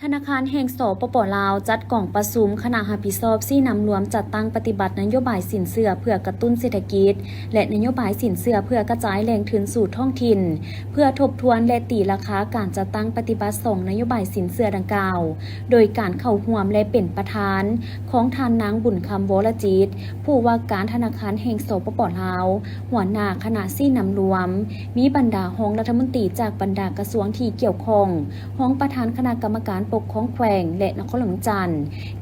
ທະນາຄານແຫ່ງ ສປປ ລາວ ຈັດກອງປະຊຸມຄະນະຮັບຜິດຊອບຊີ້ນຳລວມຈັດຕັ້ງປະຕິບັດນະໂຍບາຍສິນເຊື່ອເພື່ອກະຕຸ້ນເສດຖະກິດ ແລະ ນະໂຍບາຍສິນເຊື່ອເພື່ອກະຈາຍແຫຼ່ງທຶນສູ່ທ້ອງຖິ່ນ ເພື່ອທົບທວນ ແລະ ຕີລາຄາການຈັດຕັ້ງປະຕິບັດສອງນະໂຍບາຍສິນເຊື່ອດັ່ງກ່າວ ໂດຍການເຂົ້າຮ່ວມ ແລະ ເປັນປະທານຂອງທ່ານນາງ ບຸນຄຳ ວລະຈິດ ຜູ້ວ່າການທະນາຄານແຫ່ງ ສປປ ລາວ, ຫົວໜ້າຄະນະຊີ້ນຳລວມ, ມີບັນດາຮອງລັດຖະມົນຕີຈາກບັນດາກະຊວງທີ່ກ່ຽວຂ້ອງ, ຮອງປະທານຄະນະກຳມະການປົກຄອງແຂວງ ແລະ ນະຄອນຫຼວງວຽງຈັນ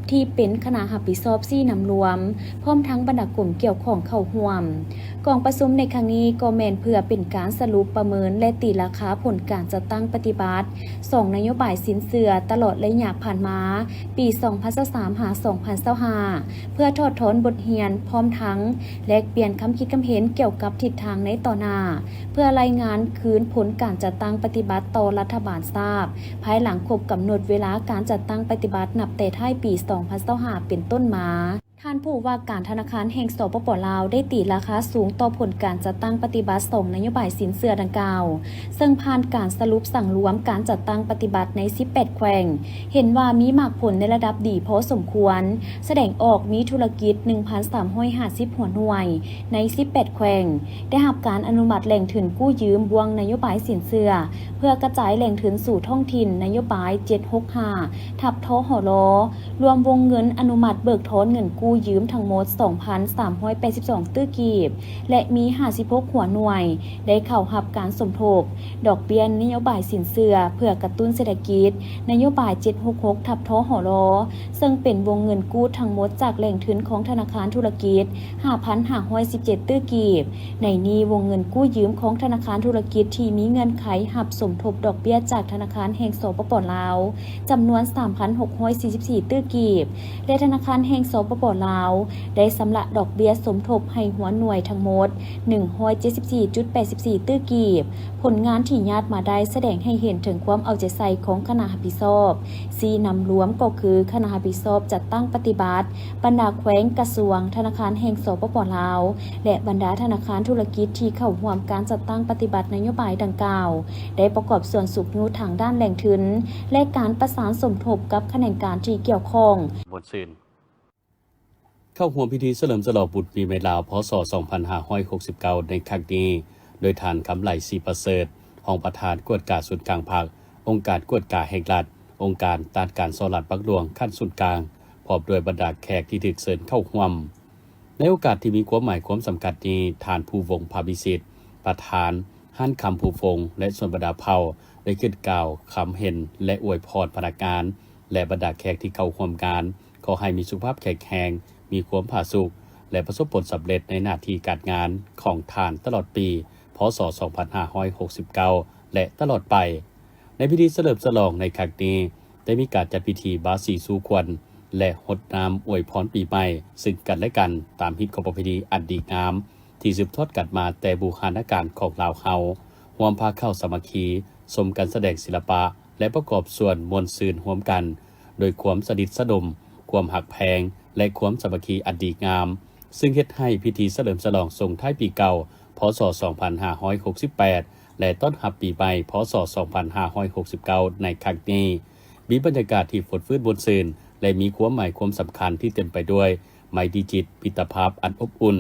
ທີ່ເປັນຄະນະຮັບຜິດຊອບຊີ້ນຳລວມ, ພ້ອມທັງບັນດາກົມກ່ຽວຂ້ອງເຂົ້າຮ່ວມ. ກອງປະຊຸມໃນຄັ້ງນີ້ກໍແມ່ນເພື່ອເປັນການສະຫຼຸບປະເມີນ ແລະ ຕີລາຄາຜົນການຈັດຕັ້ງປະຕິບັດສອງນະໂຍບາຍສິນເຊື່ອຕະຫຼອດໄລຍະຜ່ານມາ ປີສອງພັນຊາວສາມ ຫາ ສອງພັນຊາວຫ້າ ເພື່ອຖອດຖອນບົດຮຽນ ພ້ອມທັງແລກປ່ຽນຄຳຄິດຄຳເຫັນກ່ຽວກັບທິດທາງໃນຕໍ່ໜ້າ ເພື່ອລາຍງານຄືນຜົນການຈັດຕັ້ງປະຕິບັດຕໍ່ລັດຖະບານຊາບ ພາຍຫຼັງຄົບກຳນົດເວລາການຈັດຕັ້ງປະຕິບັດນັບແຕ່ທ້າຍປີສອງພັນຊາວຫ້າເປັນຕົ້ນມາ. ທ່ານຜູ້ວ່າການທະນາຄານແຫ່ງ ສປປ ລາວ ໄດ້ຕີລາຄາສູງຕໍ່ຜົນການຈັດຕັ້ງປະຕິບັດສອງນະໂຍບາຍສິນເຊື່ອດັ່ງກ່າວ, ເຊິ່ງຜ່ານການສະຫຼຸບສັງລວມການຈັດຕັ້ງປະຕິບັດໃນສິບແປດແຂວງ, ເຫັນວ່າມີໝາກຜົນໃນລະດັບດີພໍສົມຄວນ, ສະແດງອອກມີທຸລະກິດໜຶ່ງພັນສາມຮ້ອຍຫ້າສິບຫົວໜ່ວຍໃນສິບແປດແຂວງ ໄດ້ຮັບການອະນຸມັດແຫຼ່ງທຶນກູ້ຢືມບ່ວງນະໂຍບາຍສິນເຊື່ອ ເພື່ອກະຈາຍແຫຼ່ງທຶນສູ່ທ້ອງຖິ່ນນະໂຍບາຍເຈັດຫົກຫ້າ ທັບ ທຫລ ລວມວົງເງິນອະນຸມັດເບີກຖອນເງິນກູ້ຢືມທັງໝົດສອງພັນສາມຮ້ອຍແປດສິບສອງຕື້ກີບ ແລະ ມີຫ້າສິບຫົກຫົວໜ່ວຍໄດ້ເຂົ້າຮັບການສົມທົບດອກເບ້ຍນະໂຍບາຍສິນເຊື່ອເພື່ອກະຕຸ້ນເສດຖະກິດ ນະໂຍບາຍເຈັດຫົກຫົກ ທັບ ທຫລ ເຊິ່ງເປັນວົງເງິນກູ້ທັງໝົດຈາກແຫຼ່ງທຶນຂອງທະນາຄານທຸລະກິດ ຫ້າພັນຫ້າຮ້ອຍສິບເຈັດຕື້ກີບ. ໃນນີ້ວົງເງິນກູ້ຢືມຂອງທະນາຄານທຸລະກິດທີ່ມີເງື່ອນໄຂຮັບສົມທົບດອກເບ້ຍຈາກທະນາຄານແຫ່ງ ສປປ ລາວ ຈຳນວນສາມພັນຫົກຮ້ອຍສີ່ສິບສີ່ຕື້ກີບ ແລະ ທະນາຄານແຫ່ງ ສປປ ລາວ ໄດ້ຊຳລະດອກເບ້ຍສົມທົບໃຫ້ຫົວໜ່ວຍທັງໝົດໜຶ່ງຮ້ອຍເຈັດສິບສີ່ຈຸດແປດສິບສີ່ຕື້ກີບ. ຜົນງານທີ່ຍາດມາໄດ້ສະແດງໃຫ້ເຫັນເຖິງຄວາມເອົາໃຈໃສ່ຂອງຄະນະຮັບຜິດຊອບຊີ້ນຳລວມ ກໍຄືຄະນະຮັບຜິດຊອບຈັດຕັ້ງປະຕິບັດ, ບັນດາແຂວງ, ກະຊວງ, ທະນາຄານແຫ່ງ ສປປ ລາວ ແລະ ບັນດາທະນາຄານທຸລະກິດທີ່ເຂົ້າຮ່ວມການຈັດຕັ້ງປະຕິບັດນະໂຍບາຍດັ່ງກ່າວ ໄດ້ປະກອບສ່ວນຊຸກຍູ້ທາງດ້ານແຫຼ່ງທຶນ ແລະ ການປະສານສົມທົບກັບຂະແໜງການທີ່ກ່ຽວຂ້ອງ. ເຂົ້າຮ່ວມພິທີສະເຫຼີມສະຫຼອງບຸນປີໃໝ່ລາວ ພ.ສ. ສອງພັນຫ້າຮ້ອຍຫົກສິບເກົ້າ ໃນຄັ້ງນີ້ ໂດຍທ່ານ ຄຳໄຫຼ ສີປະເສີດ ຮອງປະທານກວດກາສູນກາງພັກ, ອົງການກວດກາແຫ່ງລັດ, ອົງການຕ້ານການສໍ້ລາດບັງຫຼວງຂັ້ນສູນກາງ, ພ້ອມດ້ວຍບັນດາແຂກທີ່ຖືກເຊີນເຂົ້າຮ່ວມ. ໃນໂອກາດທີ່ມີຄວາມໝາຍຄວາມສຳຄັນນີ້, ທ່ານ ພູວົງ ພາວິສິດ ປະທານຮ້ານຄຳພູວົງ ແລະ ສ່ວນບັນດາເຜົ່າ ໄດ້ຂຶ້ນກ່າວຄຳເຫັນ ແລະ ອວຍພອນພະນັກງານ ແລະ ບັນດາແຂກທີ່ເຂົ້າຮ່ວມງານ ຂໍໃຫ້ມີສຸຂະພາບແຂງແຮງ, ມີຄວາມຜາສຸກ ແລະ ປະສົບຜົນສຳເລັດໃນໜ້າທີ່ການງານຂອງທ່ານຕະຫຼອດປີ ພ.ສ. ສອງພັນຫ້າຮ້ອຍຫົກສິບເກົ້າ ແລະ ຕະຫຼອດໄປ. ໃນພິທີສະເຫຼີມສະຫຼອງໃນຄັ້ງນີ້ ໄດ້ມີການຈັດພິທີບາສີສູ່ຂວັນ ແລະ ຫົດນ້ຳອວຍພອນປີໃໝ່ຊຶ່ງກັນແລະກັນ ຕາມຮີດຂອງປະເພນີອັນດີງາມ ທີ່ສືບທອດກັນມາແຕ່ບູຮານະການຂອງລາວເຮົາ, ຮ່ວມພາເຂົ້າສາມັກຄີ, ຊົມການສະແດງສິລະປະ ແລະ ປະກອບສ່ວນມ່ວນຊື່ນຮ່ວມກັນ ໂດຍຄວາມສະໜິດສະໜົມ, ຄວາມຮັກແພງ ແລະ ຄວາມສາມັກຄີອັນດີງາມ, ຊຶ່ງເຮັດໃຫ້ພິທີສະເຫຼີມສະຫຼອງສົ່ງທ້າຍປີເກົ່າ ພ.ສ. ສອງພັນຫ້າຮ້ອຍຫົກສິບແປດ ແລະ ຕ້ອນຮັບປີໃໝ່ ພ.ສ. ສອງພັນຫ້າຮ້ອຍຫົກສິບເກົ້າ ໃນຄັ້ງນີ້ ມີບັນຍາກາດທີ່ຟົດຟື້ນມ່ວນຊື່ນ ແລະ ມີຄວາມໝາຍຄວາມສຳຄັນທີ່ເຕັມໄປດ້ວຍໄມຕີຈິດ, ມິດຕະພາບອັນອົບອຸ່ນ.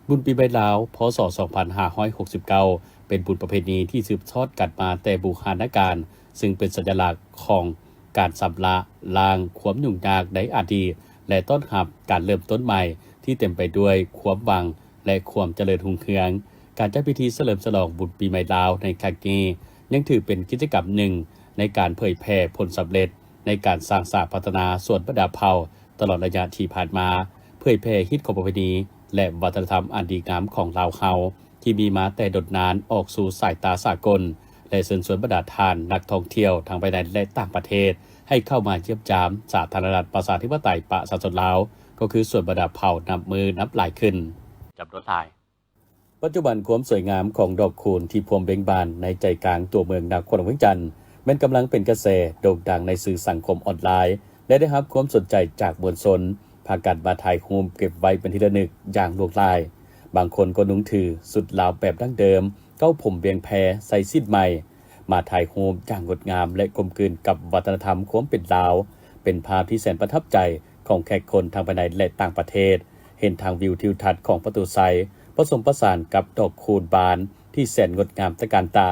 ບຸນປີໃໝ່ລາວ ພ.ສ. ສອງພັນຫ້າຮ້ອຍຫົກສິບເກົ້າ ເປັນບຸນປະເພນີທີ່ສືບທອດກັນມາແຕ່ບູຮານະການ, ຊຶ່ງເປັນສັນຍະລັກຂອງການຊຳລະລ້າງຄວາມຫຍຸ້ງຍາກໃນອະດີດ ແລະ ຕ້ອນຮັບການເລີ່ມຕົ້ນໃໝ່ທີ່ເຕັມໄປດ້ວຍຄວາມຫວັງ ແລະ ຄວາມຈະເລີນຮຸ່ງເຮືອງ. ການຈັດພິທີສະເຫຼີມສະຫຼອງບຸນປີໃໝ່ລາວໃນຄັ້ງນີ້ ຍັງຖືເປັນກິດຈະກຳໜຶ່ງໃນການເຜີຍແຜ່ຜົນສຳເລັດໃນການສ້າງສາພັດທະນາສ່ວນບັນດາເຜົ່າຕະຫຼອດໄລຍະທີ່ຜ່ານມາ, ເຜີຍແຜ່ຮີດຂອງປະເພນີ ແລະ ວັດທະນະທຳອັນດີງາມຂອງລາວເຮົາ ທີ່ມີມາແຕ່ດົນນານອອກສູ່ສາຍຕາສາກົນ ແລະ ເຊີນຊວນບັນດາທ່ານນັກທ່ອງທ່ຽວທັງພາຍໃນ ແລະ ຕ່າງປະເທດ ໃຫ້ເຂົ້າມາຢ້ຽມຢາມສາທາລະນະລັດປະຊາທິປະໄຕປະຊາຊົນລາວ ກໍຄືສ່ວນບັນດາເຜົ່ານັບມື້ນັບຫຼາຍຂຶ້ນຈຳນວນຫຼາຍ. ປັດຈຸບັນຄວາມສວຍງາມຂອງດອກຄູນທີ່ພວມເບັ່ງບານໃນໃຈກາງຕົວເມືອງນະຄອນຫຼວງວຽງຈັນ ແມ່ນກຳລັງເປັນກະແສໂດ່ງດັງໃນສື່ສັງຄົມອອນລາຍ ແລະ ໄດ້ຮັບຄວາມສົນໃຈຈາກມວນຊົນ ພາກັນມາຖ່າຍຮູບເກັບໄວ້ເປັນທີ່ລະນຶກຢ່າງຫຼວງຫຼາຍ. ບາງຄົນກໍນຸ່ງຖືຊຸດລາວແບບດັ້ງເດີມ, ເກົ້າຜົມວຽງແພ, ໃສ່ສິ້ນໄໝ. ມາຖ່າຍຮູບຢ່າງງົດງາມ ແລະ ກົມກືນກັບວັດທະນະທຳຄວາມເປັນລາວ. ເປັນພາບທີ່ແສນປະທັບໃຈຂອງແຂກຄົນທັງພາຍໃນ ແລະ ຕ່າງປະເທດ. ເຫັນທາງວິວທິວທັດຂອງປະຕູໄຊ ປະສົມປະສານກັບດອກຄູນບານທີ່ແສນງົດງາມຕະການຕາ,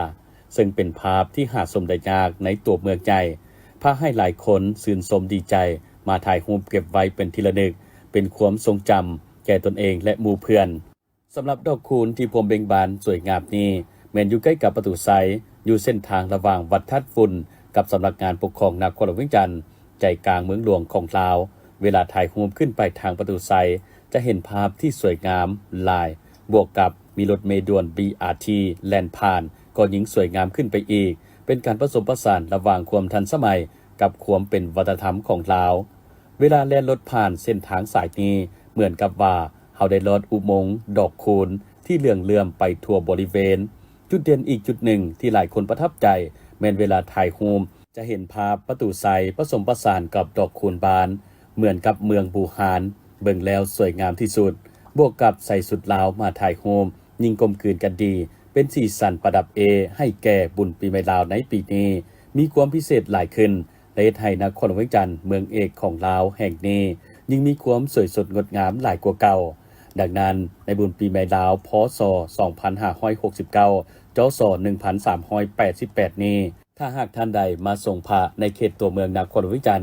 ເຊິ່ງເປັນພາບທີ່ຫາຊົມໄດ້ຍາກໃນຕົວເມືອງໃຫຍ່, ພາໃຫ້ຫຼາຍຄົນຊື່ນຊົມດີໃຈ, ມາຖ່າຍຮູບເກັບໄວ້ເປັນທີ່ລະນຶກ, ເປັນຄວາມຊົງຈຳແກ່ຕົນເອງ ແລະ ໝູ່ເພື່ອນ. ສຳລັບດອກຄູນທີ່ພວມເບັ່ງບານສວຍງາມນີ້ ແມ່ນຢູ່ໃກ້ກັບປະຕູໄຊ, ຢູ່ເສັ້ນທາງລະຫວ່າງວັດທາດຝຸ່ນກັບສຳນັກງານປົກຄອງນະຄອນຫຼວງວຽງຈັນ, ໃຈກາງເມືອງຫຼວງຂອງລາວ. ເວລາຖ່າຍຮູບຂຶ້ນໄປທາງປະຕູໄຊ ຈະເຫັນພາບທີ່ສວຍງາມຫຼາຍ, ບວກກັບມີລົດເມດ່ວນ ບີອາທີ ແລ່ນຜ່ານ ກໍຍິ່ງສວຍງາມຂຶ້ນໄປອີກ. ເປັນການປະສົມປະສານລະຫວ່າງຄວາມທັນສະໄໝກັບຄວາມເປັນວັດທະນະທຳຂອງລາວ. ເວລາແລ່ນລົດຜ່ານເສັ້ນທາງສາຍນີ້ ເໝືອນກັບວ່າເຮົາໄດ້ລອດອຸໂມງດອກຄູນທີ່ເຫຼືອງເຫຼື້ອມໄປທົ່ວບໍລິເວນ. ຈຸດເດັ່ນອີກຈຸດໜຶ່ງທີ່ຫຼາຍຄົນປະທັບໃຈ ແມ່ນເວລາຖ່າຍຮູບຈະເຫັນພາບປະຕູໄຊປະສົມປະສານກັບດອກຄູນບານ ເໝືອນກັບເມືອງບູຮານ, ເບິ່ງແລ້ວສວຍງາມທີ່ສຸດ. ບວກກັບໃສ່ຊຸດລາວມາຖ່າຍຮູບ ຍິ່ງກົມກືນກັນດີ, ເປັນສີສັນປະດັບເອໃຫ້ແກ່ບຸນປີໃໝ່ລາວໃນປີນີ້ ມີຄວາມພິເສດຫຼາຍຂຶ້ນ ແລະ ເຮັດໃຫ້ນະຄອນຫຼວງວຽງຈັນ ເມືອງເອກຂອງລາວແຫ່ງນີ້ ຍິ່ງມີຄວາມສວຍສົດງົດງາມຫຼາຍກວ່າເກົ່າ. ດັ່ງນັ້ນ, ໃນບຸນປີໃໝ່ລາວ ພ.ສ. ສອງພັນຫ້າຮ້ອຍຫົກສິບເກົ້າ ຈ.ສ. ໜຶ່ງພັນສາມຮ້ອຍແປດສິບແປດນີ້, ຖ້າຫາກທ່ານໃດມາຊົງພະໃນເຂດຕົວເມືອງນະຄອນຫຼວງວຽງຈັນ,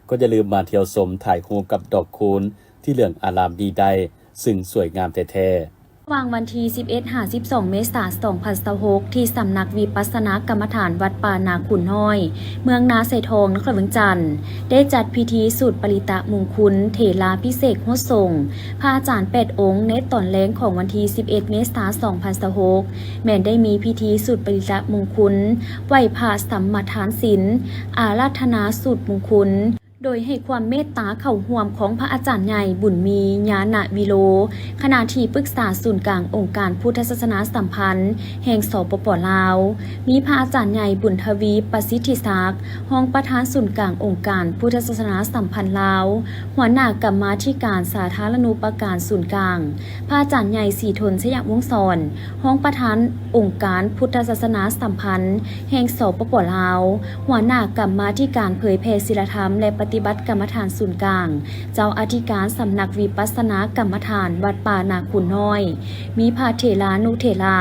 ກໍຢ່າລືມມາທ່ຽວຊົມຖ່າຍຮູບກັບດອກຄູນທີ່ເຫຼືອງອາລາມນີ້ໄດ້, ຊຶ່ງສວຍງາມແທ້ໆ. ລະຫວ່າງວັນທີສິບເອັດຫາສິບສອງເມສາ ສອງພັນຊາວຫົກ ທີ່ສຳນັກວິປັດສະນາກຳມະຖານວັດປ່ານາຂຸນນ້ອຍ ເມືອງນາຊາຍທອງ ນະຄອນຫຼວງວຽງຈັນ ໄດ້ຈັດພິທີສູດປະລິຕະມຸງຄຸນເຖລາພິເສກຫົດສົງ ພະອາຈານແປດອົງ ໃນຕອນແລງຂອງວັນທີສິບເອັດເມສາ ສອງພັນຊາວຫົກ ແມ່ນໄດ້ມີພິທີສູດປະລິຕະມຸງຄຸນ ໄຫວ້ພະສຳມະທານສິນ ອາລາທະນາສູດມຸງຄຸນ ໂດຍໃຫ້ຄວາມເມດຕາເຂົ້າຮ່ວມຂອງພະອາຈານໃຫຍ່ ບຸນມີ ຍານະວິໂລ ຄະນະທີ່ປຶກສາສູນກາງອົງການພຸດທະສາສະໜາສຳພັນແຫ່ງ ສປປ ລາວ, ມີພະອາຈານໃຫຍ່ ບຸນທະວີ ປະສິດທິສັກ ຮອງປະທານສູນກາງອົງການພຸດທະສາສະໜາສຳພັນລາວ, ຫົວໜ້າກຳມາທິການສາທາລະນູປະການສູນກາງ, ພະອາຈານໃຫຍ່ ສີທົນ ໄຊຍະວົງສອນ ຮອງປະທານອົງການພຸດທະສາສະໜາສຳພັນແຫ່ງ ສປປ ລາວ, ຫົວໜ້າກຳມາທິການເຜີຍແຜ່ສີລະທຳ ແລະ ປະຕິບັດກຳມະຖານສູນກາງ, ເຈົ້າອະທິການສຳນັກວິປັດສະນາກຳມະຖານວັດປ່ານາຂຸນນ້ອຍ, ມີພະເຖລານຸເຖລະ,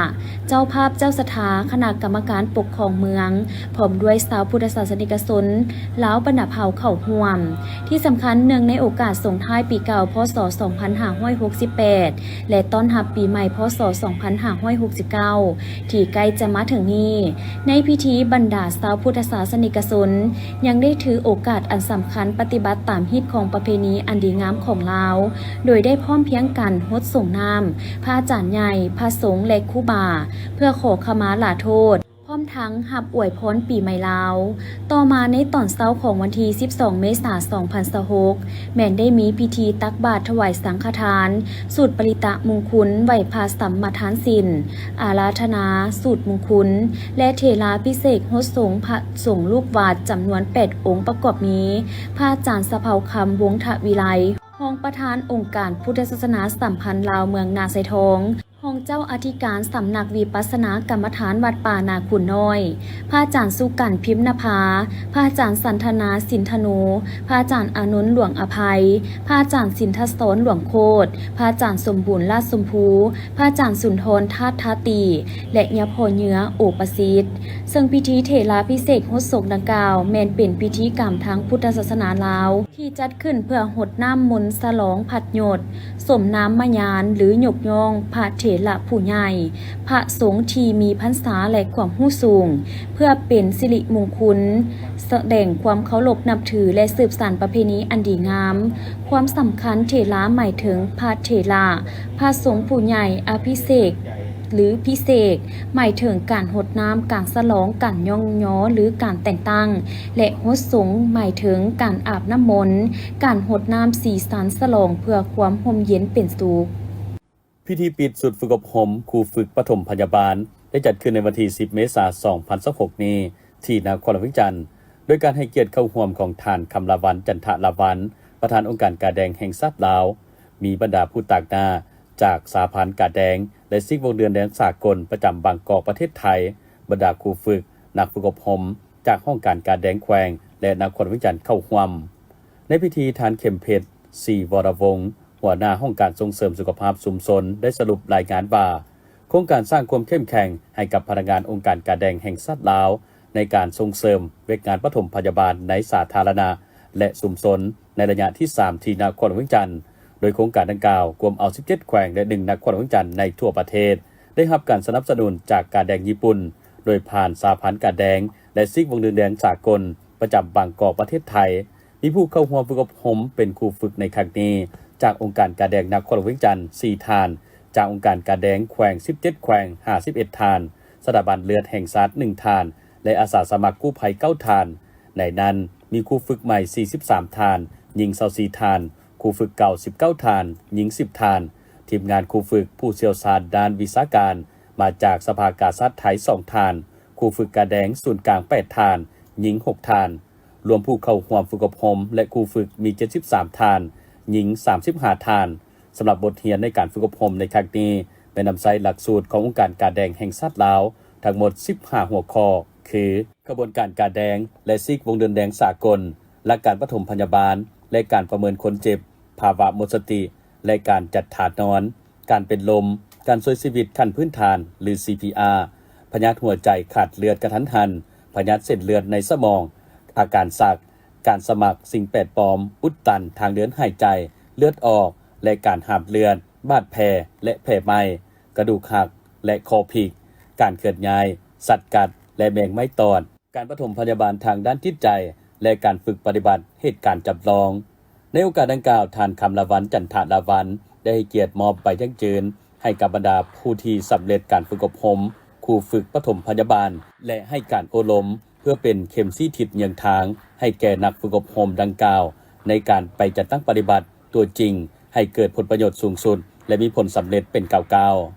ເຈົ້າພາບເຈົ້າສັດທາ, ຄະນະກຳມະການປົກຄອງເມືອງ, ພ້ອມດ້ວຍຊາວພຸດທະສາສະນິກະຊົນລາວບັນດາເຜົ່າເຂົ້າຮ່ວມ. ທີ່ສຳຄັນ, ເນື່ອງໃນໂອກາດສົ່ງທ້າຍປີເກົ່າ ພ.ສ. ສອງພັນຫ້າຮ້ອຍຫົກສິບແປດ ແລະ ຕ້ອນຮັບປີໃໝ່ ພ.ສ. ສອງພັນຫ້າຮ້ອຍຫົກສິບເກົ້າ ທີ່ໃກ້ຈະມາເຖິງນີ້, ໃນພິທີບັນດາຊາວພຸດທະສາສະນິກະຊົນຍັງໄດ້ຖືໂອກາດອັນສຳຄັນປະຕິບັດຕາມຮີດຄອງປະເພນີອັນດີງາມຂອງລາວ, ໂດຍໄດ້ພ້ອມພຽງກັນຫົດສົງນ້ຳພະອາຈານໃຫຍ່, ພະສົງ ແລະ ຄູບາ ເພື່ອຂໍຂະມາລາໂທດ. ພ້ອມທັງຮັບອວຍພອນປີໃໝ່ລາວ. ຕໍ່ມາໃນຕອນເຊົ້າຂອງວັນທີສິບສອງເມສາ ສອງພັນຊາວຫົກ ແມ່ນໄດ້ມີພິທີຕັກບາດຖວາຍສັງຄະທານ, ສູດປະລິຕະມຸງຄຸນ, ໄຫວ້ພະສຳມະທານສິນ, ອາລາທະນາສູດມຸງຄຸນ ແລະ ເຖລາພິເສກຫົດສົງພະສົງລູກວັດຈຳນວນແປດອົງ ປະກອບມີ ພະອາຈານສະເພົາຄຳ ວົງທະວິໄລ ຮອງປະທານອົງການພຸດທະສາສະໜາສຳພັນລາວເມືອງນາຊາຍທອງ, ຮອງເຈົ້າອະທິການສຳນັກວິປັດສະນາກຳມະຖານວັດປ່ານາຂຸນນ້ອຍ, ພະອາຈານສຸກັນ ພິມນະພາ, ພະອາຈານສັນທະນາ ສິນທະໂນ, ພະອາຈານອານົນ ຫຼວງອະໄພ, ພະອາຈານສິນທະສອນ ຫຼວງໂຄດ, ພະອາຈານສົມບູນ ລາດຊົມພູ, ພະອາຈານສຸນທອນ ທາດທາຕີ ແລະ ຍາພໍ່ເຍືອ ໂອປະສິດ. ເຊິ່ງພິທີເຖລາພິເສກຫົດສົງດັ່ງກ່າວ ແມ່ນເປັນພິທີກຳທາງພຸດທະສາສະໜາລາວ ທີ່ຈັດຂຶ້ນເພື່ອຫົດນ້ຳມົນສະຫຼອງພັດຍົດ, ສົມນາມມະຍານ ຫຼື ຍົກຍ້ອງພະເຖລະຜູ້ໃຫຍ່, ພະສົງທີ່ມີພັນສາ ແລະ ຄວາມຮູ້ສູງ, ເພື່ອເປັນສິລິມຸງຄຸນ, ສະແດງຄວາມເຄົາລົບນັບຖື ແລະ ສືບສານປະເພນີອັນດີງາມ. ຄວາມສຳຄັນ, ເຖລາໝາຍເຖິງພະເຖລະ, ພະສົງຜູ້ໃຫຍ່, ອະພິເສກ ຫຼື ພິເສກ ໝາຍເຖິງການຫົດນ້ຳ, ການສະຫຼອງ, ການຍ້ອງຍໍ ຫຼື ການແຕ່ງຕັ້ງ ແລະ ຫົດສົງ ໝາຍເຖິງການອາບນ້ຳມົນ, ການຫົດນ້ຳສີສັນສະຫຼອງເພື່ອຄວາມຮົ່ມເຢັນເປັນສຸກ. ພິທີປິດຊຸດຝຶກອົບຮົມຄູຝຶກປະຖົມພະຍາບານ ໄດ້ຈັດຂຶ້ນໃນວັນທີສິບເມສາ ສອງພັນຊາວຫົກນີ້ ທີ່ນະຄອນຫຼວງວຽງຈັນ ໂດຍການໃຫ້ກຽດເຂົ້າຮ່ວມຂອງທ່ານ ຄຳລາວັນ ຈັນທະລາວັນ ປະທານອົງການກາແດງແຫ່ງຊາດລາວ, ມີບັນດາຜູ້ຕາງໜ້າຈາກສະຫະພັນກາແດງ ແລະ ສິກວົງເດືອນແດງສາກົນປະຈຳບາງກອກ ປະເທດໄທ, ບັນດາຄູຝຶກ, ນັກຝຶກອົບຮົມຈາກຫ້ອງການກາແດງແຂວງ ແລະ ນະຄອນຫຼວງວຽງຈັນເຂົ້າຮ່ວມ. ໃນພິທີ ທ່ານ ເຂັມເພັດ ສີວໍລະວົງ ຫົວໜ້າຫ້ອງການສົ່ງເສີມສຸຂະພາບຊຸມຊົນ ໄດ້ສະຫຼຸບລາຍງານວ່າ ໂຄງການສ້າງຄວາມເຂັ້ມແຂງໃຫ້ກັບພະນັກງານອົງການກາແດງແຫ່ງຊາດລາວ ໃນການສົ່ງເສີມວຽກງານປະຖົມພະຍາບານໃນສາທາລະນະ ແລະ ຊຸມຊົນ ໃນໄລຍະທີສາມ ທີ່ນະຄອນຫຼວງວຽງຈັນ, ໂດຍໂຄງການດັ່ງກ່າວກວມເອົາສິບເຈັດແຂວງ ແລະ ໜຶ່ງນະຄອນຫຼວງວຽງຈັນໃນທົ່ວປະເທດ ໄດ້ຮັບການສະໜັບສະໜູນຈາກກາແດງຍີ່ປຸ່ນ ໂດຍຜ່ານສະຫະພັນກາແດງ ແລະ ຊີກວົງເດືອນແດງສາກົນ ປະຈຳບາງກອກ ປະເທດໄທ. ມີຜູ້ເຂົ້າຮ່ວມຝຶກອົບຮົມເປັນຄູຝຶກໃນຄັ້ງນີ້ ຈາກອົງການກາແດງນະຄອນຫຼວງວຽງຈັນ ສີ່ທ່ານ, ຈາກອົງການກາແດງແຂວງ ສິບເຈັດແຂວງ ຫ້າສິບເອັດທ່ານ, ສະຖາບັນເລືອດແຫ່ງຊາດ ໜຶ່ງທ່ານ ແລະ ອາສາສະໝັກກູ້ໄພ ເກົ້າທ່ານ. ໃນນັ້ນ ມີຄູຝຶກໃໝ່ ສີ່ສິບສາມທ່ານ, ຍິງ ຊາວສີ່ທ່ານ, ຄູຝຶກເກົ່າ ສິບເກົ້າທ່ານ, ຍິງ ສິບທ່ານ, ທີມງານຄູຝຶກຜູ້ຊ່ຽວຊານດ້ານວິຊາການ ມາຈາກສະພາກາຊາດໄທ ສອງທ່ານ, ຄູຝຶກກາແດງສູນກາງ ແປດທ່ານ, ຍິງ ຫົກທ່ານ. ລວມຜູ້ເຂົ້າຮ່ວມຝຶກອົບຮົມ ແລະ ຄູຝຶກມີ ເຈັດສິບສາມທ່ານ, ຍິງ ສາມສິບຫ້າທ່ານ. ສຳລັບບົດຮຽນໃນການຝຶກອົບຮົມໃນຄັ້ງນີ້ ແມ່ນນຳໃຊ້ຫຼັກສູດຂອງອົງການກາແດງແຫ່ງຊາດລາວ ທັງໝົດ ສິບຫ້າຫົວຂໍ້ ຄື ຂະບວນການກາແດງ ແລະ ຊີກວົງເດືອນແດງສາກົນ, ຫຼັກການປະຖົມພະຍາບານ ແລະ ການປະເມີນຄົນເຈັບ, ພາວະໝົດສະຕິ ແລະ ການຈັດທ່ານອນ, ການເປັນລົມ, ການຊ່ວຍຊີວິດຂັ້ນພື້ນຖານ ຫຼື ຊີພີອາ, ພະຍາດຫົວໃຈຂາດເລືອດກະທັນຫັນ, ພະຍາດເສັ້ນເລືອດໃນສະໝອງ, ອາການຊັກ, ການສະໝັກສິ່ງແປດປອມ, ອຸດຕັນທາງເດີນຫາຍໃຈ, ເລືອດອອກ ແລະ ການຫາບເລືອດ, ບາດແຜ ແລະ ແຜໄໝ້, ກະດູກຫັກ ແລະ ຂໍ້ພິກ, ການເຄື່ອນຍ້າຍ, ສັດກັດ ແລະ ແມງໄມ້ຕອດ, ການປະຖົມພະຍາບານທາງດ້ານຈິດໃຈ ແລະ ການຝຶກປະຕິບັດເຫດການຈຳລອງ. ໃນໂອກາດດັ່ງກ່າວ, ທ່ານ ຄຳລາວັນ ຈັນທະລາວັນ ໄດ້ໃຫ້ກຽດມອບໃບຢັ້ງຢືນໃຫ້ກັບບັນດາຜູ້ທີ່ສຳເລັດການຝຶກອົບຮົມຄູຝຶກປະຖົມພະຍາບານ ແລະ ໃຫ້ການໂອ້ລົມ ເພື່ອເປັນເຂັມຊີ້ທິດເຍືອງທາງໃຫ້ແກ່ນັກຝຶກອົບຮົມດັ່ງກ່າວ ໃນການໄປຈັດຕັ້ງປະຕິບັດຕົວຈິງ ໃຫ້ເກີດຜົນປະໂຫຍດສູງສຸດ ແລະ ມີຜົນສຳເລັດເປັນກ້າວໆ.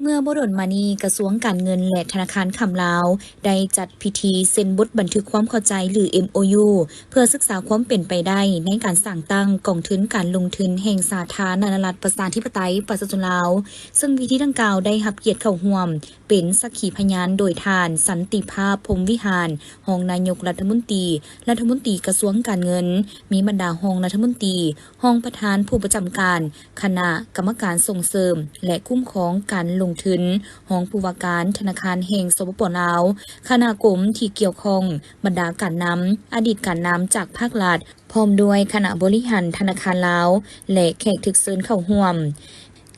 ເມື່ອບໍ່ດົນມານີ້, ກະຊວງການເງິນ ແລະ ທະນາຄານຄຳລາວ ໄດ້ຈັດພິທີເຊັນບົດບັນທຶກຄວາມເຂົ້າໃຈ ຫຼື ເອັມໂອຢູ ເພື່ອສຶກສາຄວາມເປັນໄປໄດ້ໃນການສ້າງຕັ້ງກອງທຶນການລົງທຶນແຫ່ງສາທາລະນະລັດ ປະຊາທິປະໄຕ ປະຊາຊົນລາວ, ເຊິ່ງພິທີດັ່ງກ່າວໄດ້ຮັບກຽດເຂົ້າຮ່ວມ ເປັນສັກຂີພະຍານໂດຍທ່ານ ສັນຕິພາບ ພົມວິຫານ ຮອງນາຍົກລັດຖະມົນຕີ, ລັດຖະມົນຕີກະຊວງການເງິນ, ມີບັນດາຮອງລັດຖະມົນຕີ, ຮອງປະທານຜູ້ປະຈຳການຄະນະກຳມະການສົ່ງເສີມ ແລະ ຄຸ້ມຄອງການລົງທຶນ, ຮອງຜູ້ວ່າການທະນາຄານແຫ່ງ ສປປ ລາວ, ຄະນະກົມທີ່ກ່ຽວຂ້ອງ, ບັນດາການນຳ, ອະດີດການນຳຈາກພາກລັດ, ພ້ອມດ້ວຍຄະນະບໍລິຫານທະນາຄານລາວ ແລະ ແຂກຖືກເຊີນເຂົ້າຮ່ວມ.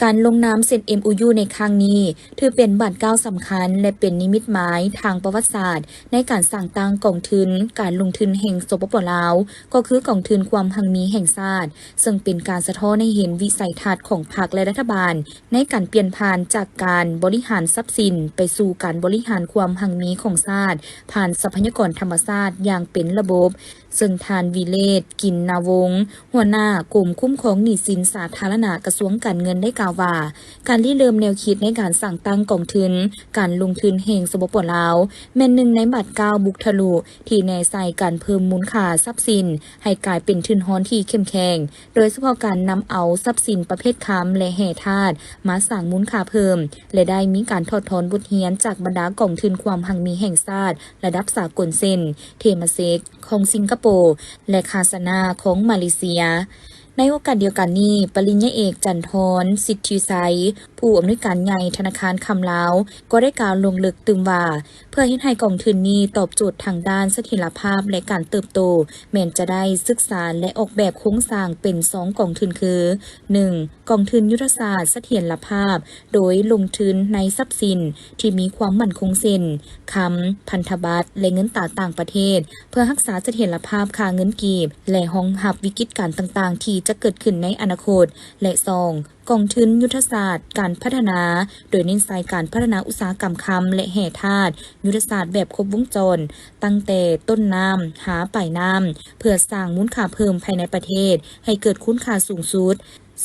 ການລົງນາມເຊັນ ເອັມໂອຢູ ໃນຄັ້ງນີ້ ຖືເປັນບາດກ້າວສຳຄັນ ແລະ ເປັນນິມິດໝາຍທາງປະຫວັດສາດ ໃນການສ້າງຕັ້ງກອງທຶນການລົງທຶນແຫ່ງ ສປປ ລາວ, ກໍຄືກອງທຶນຄວາມຮັ່ງມີແຫ່ງຊາດ, ເຊິ່ງເປັນການສະທ້ອນໃຫ້ເຫັນວິໄສທັດຂອງພັກ ແລະ ລັດຖະບານ ໃນການປ່ຽນຜ່ານຈາກການບໍລິຫານຊັບສິນ ໄປສູ່ການບໍລິຫານຄວາມຮັ່ງມີຂອງຊາດ ຜ່ານຊັບພະຍາກອນທຳມະຊາດຢ່າງເປັນລະບົບ. ເຊິ່ງທ່ານ ວິເລດ ກິນນາວົງ ຫົວໜ້າກົມຄຸ້ມຄອງໜີ້ສິນສາທາລະນະ ກະຊວງການເງິນ ໄດ້ກ່າວວ່າ ການລິເລີ່ມແນວຄິດໃນການສ້າງຕັ້ງກອງທຶນການລົງທຶນແຫ່ງ ສປປ ລາວ ແມ່ນໜຶ່ງໃນບາດກ້າວບຸກທະລຸ ທີ່ແນໃສ່ການເພີ່ມມູນຄ່າຊັບສິນໃຫ້ກາຍເປັນທຶນຮອນທີ່ເຂັ້ມແຂງ, ໂດຍສະເພາະການນຳເອົາຊັບສິນປະເພດຄຳ ແລະ ແຮ່ທາດມາສ້າງມູນຄ່າເພີ່ມ ແລະ ໄດ້ມີການຖອດຖອນບົດຮຽນຈາກບັນດາກອງທຶນຄວາມຮັ່ງມີແຫ່ງຊາດລະດັບສາກົນ ເຊັ່ນ ເທມາເຊັກ ຂອງສິງກະໂປ ແລະ ຄາຊະນາຂອງມາເລເຊຍ. ໃນໂອກາດດຽວກັນນີ້, ປະລິນຍາເອກ ຈັນທອນ ສິດທິໄຊ ຜູ້ອຳນວຍການໃຫຍ່ທະນາຄານຄຳລາວ ກໍໄດ້ກ່າວລົງເລິກຕື່ມວ່າ ເພື່ອເຮັດໃຫ້ກອງທຶນນີ້ຕອບໂຈດທາງດ້ານສະຖຽນລະພາບ ແລະ ການເຕີບໂຕ, ແມ່ນຈະໄດ້ສຶກສາ ແລະ ອອກແບບໂຄງສ້າງເປັນສອງກອງທຶນຄື ໜຶ່ງ ກອງທຶນຍຸດທະສາດສະຖຽນລະພາບ ໂດຍລົງທຶນໃນຊັບສິນທີ່ມີຄວາມໝັ້ນຄົງເຊັ່ນ ຄຳ, ພັນທະບັດ ແລະ ເງິນຕາຕ່າງປະເທດ ເພື່ອຮັກສາສະຖຽນລະພາບຄ່າເງິນກີບ ແລະ ຮອງຮັບວິກິດການຕ່າງໆທີ່ຈະເກີດຂຶ້ນໃນອະນາຄົດ ແລະ ສອງ ກອງທຶນຍຸດທະສາດການພັດທະນາ ໂດຍເນັ້ນໃສ່ການພັດທະນາອຸດສາຫະກຳຄຳ ແລະ ແຮ່ທາດ ຍຸດທະສາດແບບຄົບວົງຈອນ ຕັ້ງແຕ່ຕົ້ນນ້ຳຫາປາຍນ້ຳ ເພື່ອສ້າງມູນຄ່າເພີ່ມພາຍໃນປະເທດໃຫ້ເກີດຄຸນຄ່າສູງສຸດ.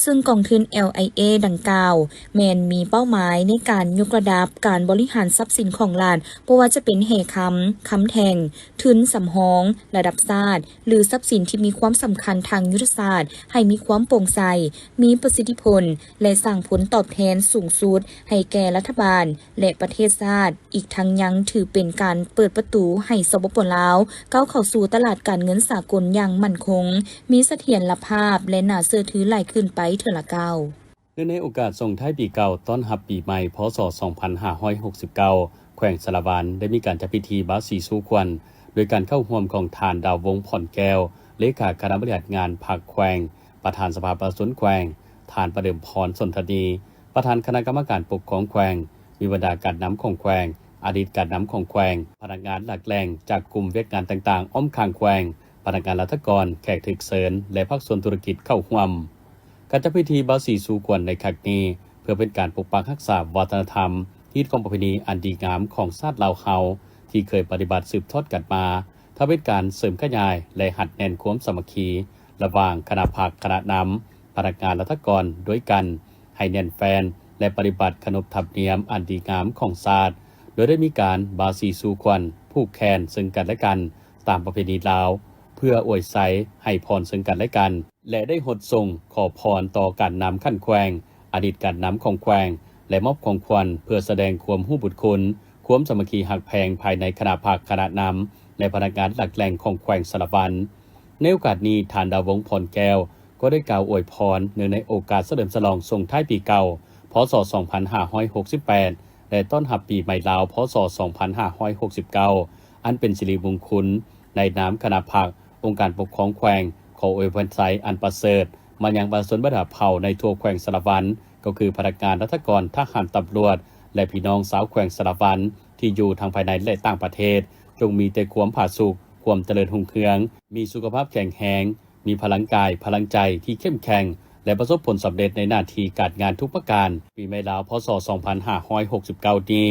ຊຶ່ງກອງທຶນ ແອລໄອເອ ດັ່ງກ່າວ ແມ່ນມີເປົ້າໝາຍໃນການຍົກລະດັບການບໍລິຫານຊັບສິນຂອງລັດ, ບໍ່ວ່າຈະເປັນແຮ່ຄຳ, ຄຳແທ່ງ, ທຶນສຳຮອງລະດັບຊາດ ຫຼື ຊັບສິນທີ່ມີຄວາມສຳຄັນທາງຍຸດທະສາດ ໃຫ້ມີຄວາມໂປ່ງໃສ, ມີປະສິດທິຜົນ ແລະ ສ້າງຜົນຕອບແທນສູງສຸດໃຫ້ແກ່ລັດຖະບານ ແລະ ປະເທດຊາດ. ອີກທັງຍັງຖືເປັນການເປີດປະຕູໃຫ້ ສປປ ລາວ ກ້າວເຂົ້າສູ່ຕະຫຼາດການເງິນສາກົນຢ່າງໝັ້ນຄົງ, ມີສະຖຽນລະພາບ ແລະ ໜ້າເຊື່ອຖືຫຼາຍຂຶ້ນໄປເທື່ອລະກ້າວ. ເນື່ອງໃນໂອກາດສົ່ງທ້າຍປີເກົ່າ ຕ້ອນຮັບປີໃໝ່ ພ.ສ. ສອງພັນຫ້າຮ້ອຍຫົກສິບເກົ້າ ແຂວງສາລະວັນ ໄດ້ມີການຈັດພິທີບາສີສູ່ຂວັນ ໂດຍການເຂົ້າຮ່ວມຂອງທ່ານ ດາວວົງ ພອນແກ້ວ ເລຂາຄະນະບໍລິຫານງານພັກແຂວງ, ປະທານສະພາປະຊາຊົນແຂວງ, ທ່ານ ປະເດີມພອນ ສົນທະນີ ປະທານຄະນະກຳມະການປົກຄອງແຂວງ, ມີບັນດາການນຳຂອງແຂວງ, ອະດີດການນຳຂອງແຂວງ, ພະນັກງານຫຼັກແຫຼ່ງຈາກກຸ່ມວຽກງານຕ່າງໆອ້ອມຂ້າງແຂວງ, ພະນັກງານລັດຖະກອນ, ແຂກຖືກເຊີນ ແລະ ພາກສ່ວນທຸລະກິດເຂົ້າຮ່ວມ. ການຈັດພິທີບາສີສູ່ຂວັນໃນຄັ້ງນີ້ ເພື່ອເປັນການປົກປັກຮັກສາວັດທະນະທຳ, ຮີດຄອງປະເພນີອັນດີງາມຂອງຊາດລາວເຮົາ ທີ່ເຄີຍປະຕິບັດສືບທອດກັນມາ, ທັງເປັນການເສີມຂະຫຍາຍ ແລະ ຮັດແໜ້ນຄວາມສາມັກຄີລະຫວ່າງຄະນະພັກ, ຄະນະນຳ, ພະນັກງານລັດຖະກອນດ້ວຍກັນ ໃຫ້ແໜ້ນແຟ້ນ ແລະ ປະຕິບັດຂະໜົບທຳນຽມອັນດີງາມຂອງຊາດ, ໂດຍໄດ້ມີການບາສີສູ່ຂວັນ, ຜູກແຂນເຊິ່ງກັນແລະກັນຕາມປະເພນີລາວ ເພື່ອອວຍໄຊໃຫ້ພອນເຊິ່ງກັນແລະກັນ ແລະ ໄດ້ຫົດສົ່ງຂໍພອນຕໍ່ການນຳຂັ້ນແຂວງ, ອະດີດການນຳຂອງແຂວງ ແລະ ມອບຂອງຂວັນເພື່ອສະແດງຄວາມຮູ້ບຸນຄຸນ, ຄວາມສາມັກຄີຮັກແພງພາຍໃນຄະນະພັກ, ຄະນະນຳ ແລະ ພະນັກງານຫຼັກແຫຼ່ງຂອງແຂວງສາລະວັນ. ໃນໂອກາດນີ້, ທ່ານ ດາວວົງ ພອນແກ້ວ ກໍໄດ້ກ່າວອວຍພອນເນື່ອງໃນໂອກາດສະເຫຼີມສະຫຼອງສົ່ງທ້າຍປີເກົ່າ ພ.ສ. ສອງພັນຫ້າຮ້ອຍຫົກສິບແປດ ແລະ ຕ້ອນຮັບປີໃໝ່ລາວ ພ.ສ. ສອງພັນຫ້າຮ້ອຍຫົກສິບເກົ້າ ອັນເປັນສິລິມຸງຄຸນ. ໃນນາມຄະນະພັກ, ອົງການປົກຄອງແຂວງ ຂໍອວຍພອນໄຊອັນປະເສີດມາຍັງປະຊາຊົນບັນດາເຜົ່າໃນທົ່ວແຂວງສາລະວັນ, ກໍຄືພະນັກງານລັດຖະກອນ, ທະຫານ, ຕຳຫຼວດ ແລະ ພີ່ນ້ອງຊາວແຂວງສາລະວັນ ທີ່ຢູ່ທັງພາຍໃນ ແລະ ຕ່າງປະເທດ, ຈົ່ງມີແຕ່ຄວາມຜາສຸກ, ຄວາມຈະເລີນຮຸ່ງເຮືອງ, ມີສຸຂະພາບແຂງແຮງ, ມີພະລັງກາຍ, ພະລັງໃຈທີ່ເຂັ້ມແຂງ ແລະ ປະສົບຜົນສຳເລັດໃນໜ້າທີ່ການງານທຸກປະການ. ປີໃໝ່ລາວ ພ.ສ. ສອງພັນຫ້າຮ້ອຍຫົກສິບເກົ້າ ນີ້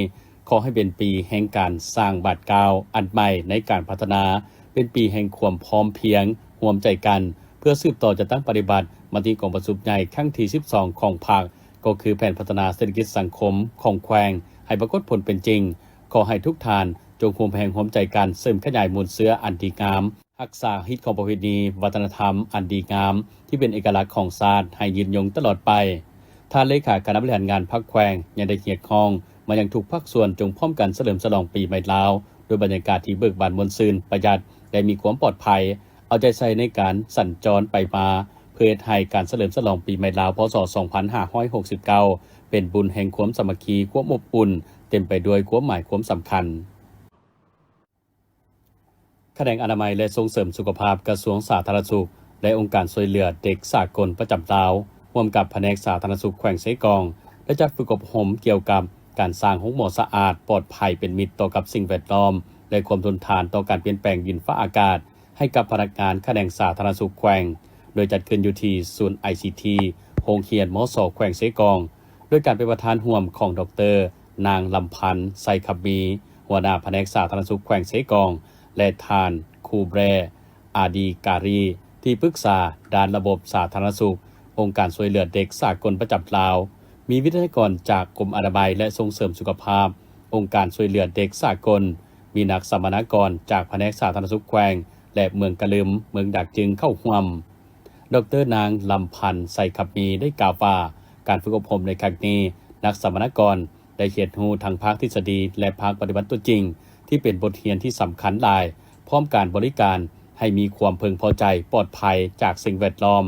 ຂໍໃຫ້ເປັນປີແຫ່ງການສ້າງບາດກ້າວອັນໃໝ່ໃນການພັດທະນາ, ເປັນປີແຫ່ງຄວາມພ້ອມພຽງຮ່ວມໃຈກັນ ເພື່ອສືບຕໍ່ຈັດຕັ້ງປະຕິບັດມະຕິກອງປະຊຸມໃຫຍ່ຄັ້ງທີສິບສອງຂອງພັກ, ກໍຄືແຜນພັດທະນາເສດຖະກິດສັງຄົມຂອງແຂວງໃຫ້ປາກົດຜົນເປັນຈິງ. ຂໍໃຫ້ທຸກທ່ານຈົ່ງຮ່ວມແຮງຮ່ວມໃຈກັນເສີມຂະຫຍາຍມູນເຊື້ອອັນດີງາມ, ຮັກສາຮີດຄອງປະເພນີວັດທະນະທຳອັນດີງາມທີ່ເປັນເອກະລັກຂອງຊາດໃຫ້ຍືນຍົງຕະຫຼອດໄປ. ທ່ານເລຂາຄະນະບໍລິຫານງານພັກແຂວງຍັງໄດ້ຮຽກຮ້ອງມາຍັງທຸກພາກສ່ວນ ຈົ່ງພ້ອມກັນສະເຫຼີມສະຫຼອງປີໃໝ່ລາວດ້ວຍບັນຍາກາດທີ່ເບີກບານມ່ວນຊື່ນ, ປະຢັດ ແລະ ມີຄວາມປອດໄພ, ເອົາໃຈໃສ່ໃນການສັນຈອນໄປມາ ເພື່ອເຮັດໃຫ້ການສະເຫຼີມສະຫຼອງປີໃໝ່ລາວ ພ.ສ. ສອງພັນຫ້າຮ້ອຍຫົກສິບເກົ້າ ເປັນບຸນແຫ່ງຄວາມສາມັກຄີ, ຄວາມອົບອຸ່ນ, ເຕັມໄປດ້ວຍຄວາມໝາຍຄວາມສຳຄັນ. ຂະແໜງອະນາໄມ ແລະ ສົ່ງເສີມສຸຂະພາບ ກະຊວງສາທາລະນະສຸກ ແລະ ອົງການຊ່ວຍເຫຼືອເດັກສາກົນປະຈຳລາວ ຮ່ວມກັບພະແນກສາທາລະນະສຸກແຂວງເຊກອງ ໄດ້ຈັດຝຶກອົບຮົມກ່ຽວກັບການສ້າງໂຮງໝໍສະອາດ, ປອດໄພ, ເປັນມິດຕໍ່ກັບສິ່ງແວດລ້ອມ ແລະ ຄວາມທົນທານຕໍ່ການປ່ຽນແປງດິນຟ້າອາກາດ ໃຫ້ກັບພະນັກງານຂະແໜງສາທາລະນະສຸກແຂວງ, ໂດຍຈັດຂຶ້ນຢູ່ທີ່ສູນ ໄອຊີທີ ໂຮງຮຽນ ມສ ແຂວງເຊກອງ, ໂດຍການເປັນປະທານຮ່ວມຂອງ ດອກເຕີ ນາງ ລຳພັນ ໄຊຄຳມີ ຫົວໜ້າພະແນກສາທາລະນະສຸກແຂວງເຊກອງ ແລະ ທ່ານ ຄູແບຣ ອາດີກາຣີ ທີ່ປຶກສາດ້ານລະບົບສາທາລະນະສຸກ ອົງການຊ່ວຍເຫຼືອເດັກສາກົນປະຈຳລາວ, ມີວິທະຍາກອນຈາກກົມອະນາໄມ ແລະ ສົ່ງເສີມສຸຂະພາບ ອົງການຊ່ວຍເຫຼືອເດັກສາກົນ, ມີນັກສຳມະນາກອນຈາກພະແນກສາທາລະນະສຸກແຂວງ ແລະ ເມືອງກະລຶມ, ເມືອງດາກຈຶງເຂົ້າຮ່ວມ. ດອກເຕີ ນາງ ລຳພັນ ໄຊຄຳມີ ໄດ້ກ່າວວ່າ ການຝຶກອົບຮົມໃນຄັ້ງນີ້ ນັກສຳມະນາກອນ ໄດ້ຮຽນຮູ້ທັງພາກທິດສະດີ ແລະ ພາກປະຕິບັດຕົວຈິງ ທີ່ເປັນບົດຮຽນທີ່ສຳຄັນຫຼາຍ, ພ້ອມການບໍລິການໃຫ້ມີຄວາມເພິ່ງພໍໃຈ, ປອດໄພຈາກສິ່ງແວດລ້ອມ,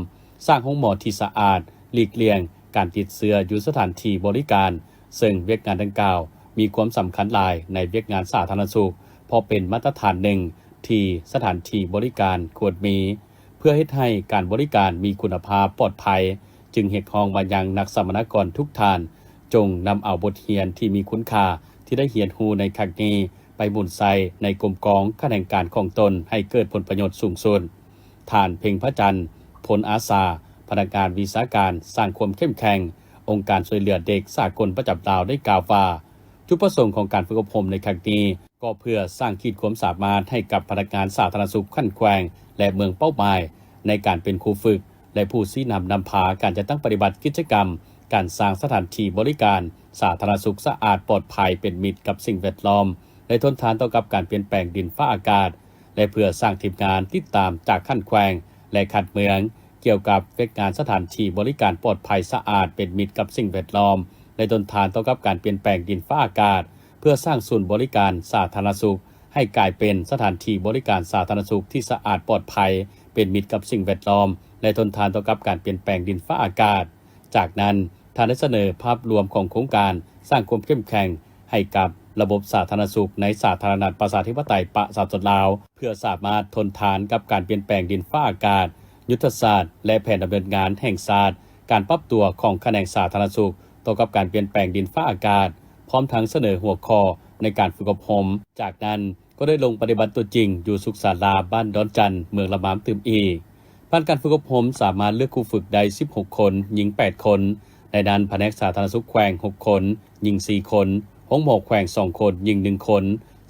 ສ້າງໂຮງໝໍທີ່ສະອາດ, ຫຼີກລ່ຽງການຕິດເຊື້ອຢູ່ສະຖານທີ່ບໍລິການ, ເຊິ່ງວຽກງານດັ່ງກ່າວມີຄວາມສຳຄັນຫຼາຍໃນວຽກງານສາທາລະນະສຸກ, ເພາະເປັນມາດຕະຖານໜຶ່ງທີ່ສະຖານທີ່ບໍລິການຄວນມີ. ເພື່ອເຮັດໃຫ້ການບໍລິການມີຄຸນນະພາບ, ປອດໄພ, ຈຶ່ງຮຽກຮ້ອງມາຍັງນັກສຳມະນາກອນທຸກທ່ານ, ຈົ່ງນຳເອົາບົດຮຽນທີ່ມີຄຸນຄ່າທີ່ໄດ້ຮຽນຮູ້ໃນຄັ້ງນີ້ ໄປໝູນໃຊ້ໃນກົມກອງຂະແໜງການຂອງຕົນໃຫ້ເກີດຜົນປະໂຫຍດສູງສຸດ. ທ່ານ ເພັງພະຈັນ ພົນອາສາ, ພະນັກງານວິຊາການສ້າງຄວາມເຂັ້ມແຂງ ອົງການຊ່ວຍເຫຼືອເດັກສາກົນປະຈຳລາວ ໄດ້ກ່າວວ່າ ຈຸດປະສົງຂອງການຝຶກອົບຮົມໃນຄັ້ງນີ້ ກໍເພື່ອສ້າງຂີດຄວາມສາມາດໃຫ້ກັບພະນັກງານສາທາລະນະສຸກຂັ້ນແຂວງ ແລະ ເມືອງເປົ້າໝາຍ ໃນການເປັນຄູຝຶກ ແລະ ຜູ້ຊີ້ນຳນຳພາການຈັດຕັ້ງປະຕິບັດກິດຈະກຳການສ້າງສະຖານທີ່ບໍລິການສາທາລະນະສຸກສະອາດປອດໄພ ເປັນມິດກັບສິ່ງແວດລ້ອມ ແລະ ທົນທານຕໍ່ກັບການປ່ຽນແປງດິນຟ້າອາກາດ ແລະ ເພື່ອສ້າງທີມງານຕິດຕາມຈາກຂັ້ນແຂວງ ແລະ ຂັ້ນເມືອງ ກ່ຽວກັບວຽກງານສະຖານທີ່ບໍລິການປອດໄພ ສະອາດ ເປັນມິດກັບສິ່ງແວດລ້ອມ ແລະ ທົນທານຕໍ່ກັບການປ່ຽນແປງດິນຟ້າອາກາດ ເພື່ອສ້າງສູນບໍລິການສາທາລະນະສຸກໃຫ້ກາຍເປັນສະຖານທີ່ບໍລິການສາທາລະນະສຸກທີ່ສະອາດປອດໄພ ເປັນມິດກັບສິ່ງແວດລ້ອມ ແລະ ທົນທານຕໍ່ກັບການປ່ຽນແປງດິນຟ້າອາກາດ. ຈາກນັ້ນ ທ່ານໄດ້ສະເໜີພາບລວມຂອງໂຄງການສ້າງຄວາມເຂັ້ມແຂງໃຫ້ກັບລະບົບສາທາລະນະສຸກໃນສາທາລະນະລັດປະຊາທິປະໄຕປະຊາຊົນລາວ ເພື່ອສາມາດທົນທານກັບການປ່ຽນແປງດິນຟ້າອາກາດ, ຍຸດທະສາດ ແລະ ແຜນດຳເນີນງານແຫ່ງຊາດ ການປັບຕົວຂອງຂະແໜງສາທາລະນະສຸກຕໍ່ກັບການປ່ຽນແປງດິນຟ້າອາກາດ, ພ້ອມທັງສະເໜີຫົວຂໍ້ໃນການຝຶກອົບຮົມ. ຈາກນັ້ນກໍໄດ້ລົງປະຕິບັດຕົວຈິງຢູ່ສຸກສາລາບ້ານດອນຈັນ ເມືອງລະມາມຕື່ມອີກ. ຜ່ານການຝຶກອົບຮົມສາມາດເລືອກຄູຝຶກໄດ້ສິບຫົກຄົນ, ຍິງແປດຄົນ, ໃນນັ້ນພະແນກສາທາລະນະສຸກແຂວງຫົກຄົນ, ຍິງສີ່ຄົນ, ໂຮງໝໍແຂວງສອງຄົນ, ຍິງໜຶ່ງຄົນ,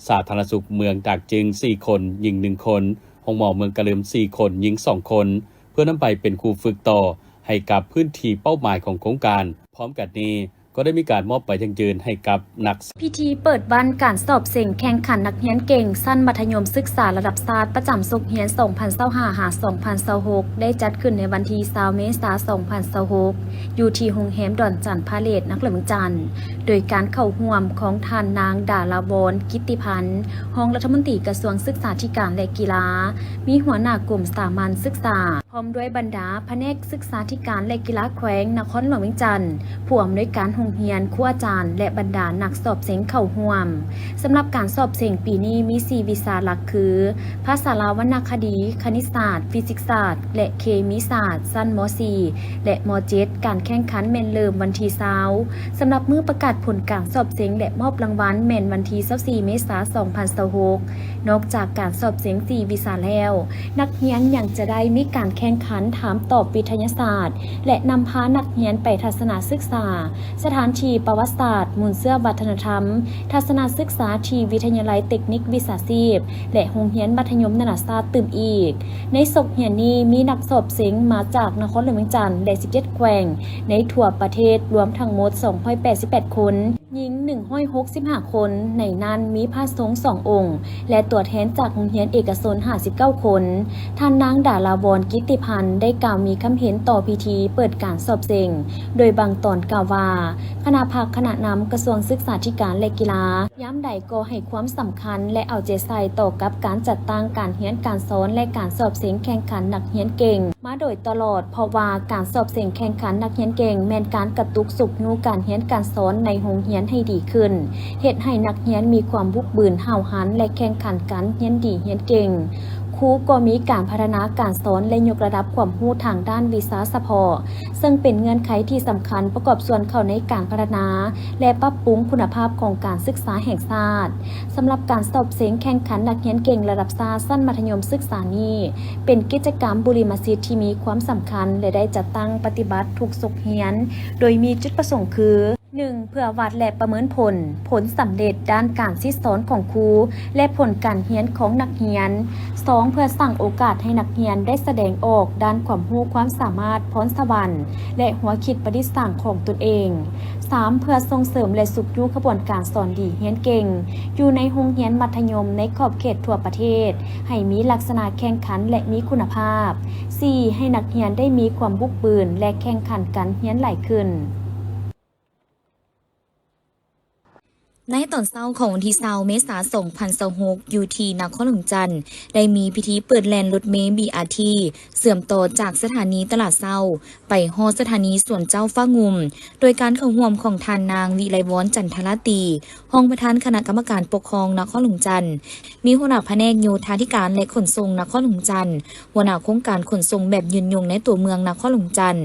ສາທາລະນະສຸກເມືອງດາກຈຶງສີ່ຄົນ, ຍິງໜຶ່ງຄົນ, ໂຮງໝໍເມືອງກະລຶມສີ່ຄົນ, ຍິງສອງຄົນ ເພື່ອນຳໄປເປັນຄູຝຶກຕໍ່ໃຫ້ກັບພື້ນທີ່ເປົ້າໝາຍຂອງໂຄງການ. ພ້ອມກັນນີ້ ກໍໄດ້ມີການມອບໃບຢັ້ງຢືນໃຫ້ກັບນັກ ພິທີເປີດວັນການສອບເສັງແຂ່ງຂັນນັກຮຽນເກັ່ງຊັ້ນມັດທະຍົມສຶກສາລະດັບຊາດປະຈຳສົກຮຽນສອງພັນຊາວຫ້າ ຫາ ສອງພັນຊາວຫົກ ໄດ້ຈັດຂຶ້ນໃນວັນທີຊາວ ເມສາ ສອງພັນຊາວຫົກ ຢູ່ທີ່ໂຮງແຮມດອນຈັນພາເລດ ນະຄອນຫຼວງວຽງຈັນ ໂດຍການເຂົ້າຮ່ວມຂອງທ່ານນາງ ດາລາວອນ ກິດຕິພັນ ຮອງລັດຖະມົນຕີກະຊວງສຶກສາທິການ ແລະ ກິລາ, ມີຫົວໜ້າກົມສາມັນສຶກສາ ພ້ອມດ້ວຍບັນດາພະແນກສຶກສາທິການ ແລະ ກິລາແຂວງນະຄອນຫຼວງວຽງຈັນ, ຜູ້ອຳນວຍການໂຮງຮຽນ, ຄູອາຈານ ແລະ ບັນດານັກສອບເສັງເຂົ້າຮ່ວມ. ສຳລັບການສອບເສັງປີນີ້ມີສີ່ວິຊາຫຼັກຄື ພາສາລາວວັນນະຄະດີ, ຄະນິດສາດ, ຟີຊິກສາດ ແລະ ເຄມີສາດ ຊັ້ນ ມ.ສີ່ ແລະ ມ.ເຈັດ. ການແຂ່ງຂັນແມ່ນເລີ່ມວັນທີຊາວ. ສຳລັບມື້ປະກາດຜົນການສອບເສັງ ແລະ ມອບລາງວັນແມ່ນວັນທີຊາວສີ່ ເມສາ ສອງພັນຊາວຫົກ. ນອກຈາກການສອບເສັງສີ່ວິຊາແລ້ວ, ນັກຮຽນຍັງຈະໄດ້ມີການແຂ່ງຂັນຖາມຕອບວິທະຍາສາດ ແລະ ນຳພານັກຮຽນໄປທັດສະນະສຶກສາ ສະຖານທີ່ປະຫວັດສາດ, ມູນເຊື້ອວັດທະນະທຳ, ທັດສະນະສຶກສາທີ່ວິທະຍາໄລເຕັກນິກວິຊາຊີບ ແລະ ໂຮງຮຽນມັດທະຍົມນານາຊາດຕື່ມອີກ. ໃນສົກຮຽນນີ້ມີນັກສອບເສັງມາຈາກນະຄອນຫຼວງວຽງຈັນ ແລະ ສິບເຈັດແຂວງໃນທົ່ວປະເທດ ລວມທັງໝົດສອງຮ້ອຍແປດສິບແປດຄົນ. ຍິງໜຶ່ງຮ້ອຍຫົກສິບຫ້າຄົນ, ໃນນັ້ນມີພະສົງສອງອົງ ແລະ ຕົວແທນຈາກໂຮງຮຽນເອກະຊົນຫ້າສິບເກົ້າຄົນ. ທ່ານນາງ ດາລາວອນ ກິດຕິພັນ ໄດ້ກ່າວມີຄຳເຫັນຕໍ່ພິທີເປີດການສອບເສັງ ໂດຍບາງຕອນກ່າວວ່າ ຄະນະພັກ, ຄະນະນຳກະຊວງສຶກສາທິການ ແລະ ກິລາ ຍາມໃດກໍໃຫ້ຄວາມສຳຄັນ ແລະ ເອົາໃຈໃສ່ຕໍ່ກັບການຈັດຕັ້ງການຮຽນການສອນ ແລະ ການສອບເສັງແຂ່ງຂັນນັກຮຽນເກັ່ງມາໂດຍຕະຫຼອດ. ເພາະວ່າການສອບເສັງແຂ່ງຂັນນັກຮຽນເກັ່ງແມ່ນການກະຕຸກຊຸກຍູ້ການຮຽນການສອນໃນໂຮງຮຽນໃຫ້ດີຂຶ້ນ, ເຮັດໃຫ້ນັກຮຽນມີຄວາມບຸກບືນ, ຫ້າວຫັນ ແລະ ແຂ່ງຂັນກັນ, ຮຽນດີ, ຮຽນເກັ່ງ. ຄູກໍມີການພັດທະນາການສອນ ແລະ ຍົກລະດັບຄວາມຮູ້ທາງດ້ານວິຊາສະເພາະ, ເຊິ່ງເປັນເງື່ອນໄຂທີ່ສຳຄັນປະກອບສ່ວນເຂົ້າໃນການພັດທະນາ ແລະ ປັບປຸງຄຸນນະພາບຂອງການສຶກສາແຫ່ງຊາດ. ສຳລັບການສອບເສັງແຂ່ງຂັນນັກຮຽນເກັ່ງລະດັບຊາດຊັ້ນມັດທະຍົມສຶກສານີ້ ເປັນກິດຈະກຳບຸລິມະສິດທີ່ມີຄວາມສຳຄັນ ແລະ ໄດ້ຈັດຕັ້ງປະຕິບັດທຸກສົກຮຽນ, ໂດຍມີຈຸດປະສົງຄື ໜຶ່ງ ເພື່ອວັດ ແລະ ປະເມີນຜົນ, ຜົນສຳເລັດດ້ານການສິດສອນຂອງຄູ ແລະ ຜົນການຮຽນຂອງນັກຮຽນ. ສອງ ເພື່ອສ້າງໂອກາດໃຫ້ນັກຮຽນໄດ້ສະແດງອອກດ້ານຄວາມຮູ້ຄວາມສາມາດ, ພອນສະຫວັນ ແລະ ຫົວຄິດປະດິດສ້າງຂອງຕົນເອງ. ສາມ ເພື່ອສົ່ງເສີມ ແລະ ຊຸກຍູ້ຂະບວນການສອນດີຮຽນເກັ່ງ ຢູ່ໃນໂຮງຮຽນມັດທະຍົມໃນຂອບເຂດທົ່ວປະເທດ ໃຫ້ມີລັກສະນະແຂ່ງຂັນ ແລະ ມີຄຸນນະພາບ. ສີ່ ໃຫ້ນັກຮຽນໄດ້ມີຄວາມບຸກບືນ ແລະ ແຂ່ງຂັນກັນຮຽນຫຼາຍຂຶ້ນ. ໃນຕອນເຊົ້າຂອງວັນທີຊາວ ເມສາ ສອງພັນຊາວຫົກ ຢູ່ທີ່ນະຄອນຫຼວງວຽງຈັນ ໄດ້ມີພິທີເປີດແລ່ນລົດເມ ບີອາທີ ເຊື່ອມຕໍ່ຈາກສະຖານີຕະຫຼາດເຊົ້າ ໄປຮອດສະຖານີສວນເຈົ້າຟ້າງຸ່ມ ໂດຍການເຂົ້າຮ່ວມຂອງທ່ານນາງ ວິໄລວອນ ຈັນທະລາຕີ ຮອງປະທານຄະນະກຳມະການປົກຄອງນະຄອນຫຼວງວຽງຈັນ, ມີຫົວໜ້າພະແນກໂຍທາທິການ ແລະ ຂົນສົ່ງນະຄອນຫຼວງວຽງຈັນ, ຫົວໜ້າໂຄງການຂົນສົ່ງແບບຍືນຍົງໃນຕົວເມືອງນະຄອນຫຼວງວຽງຈັນ,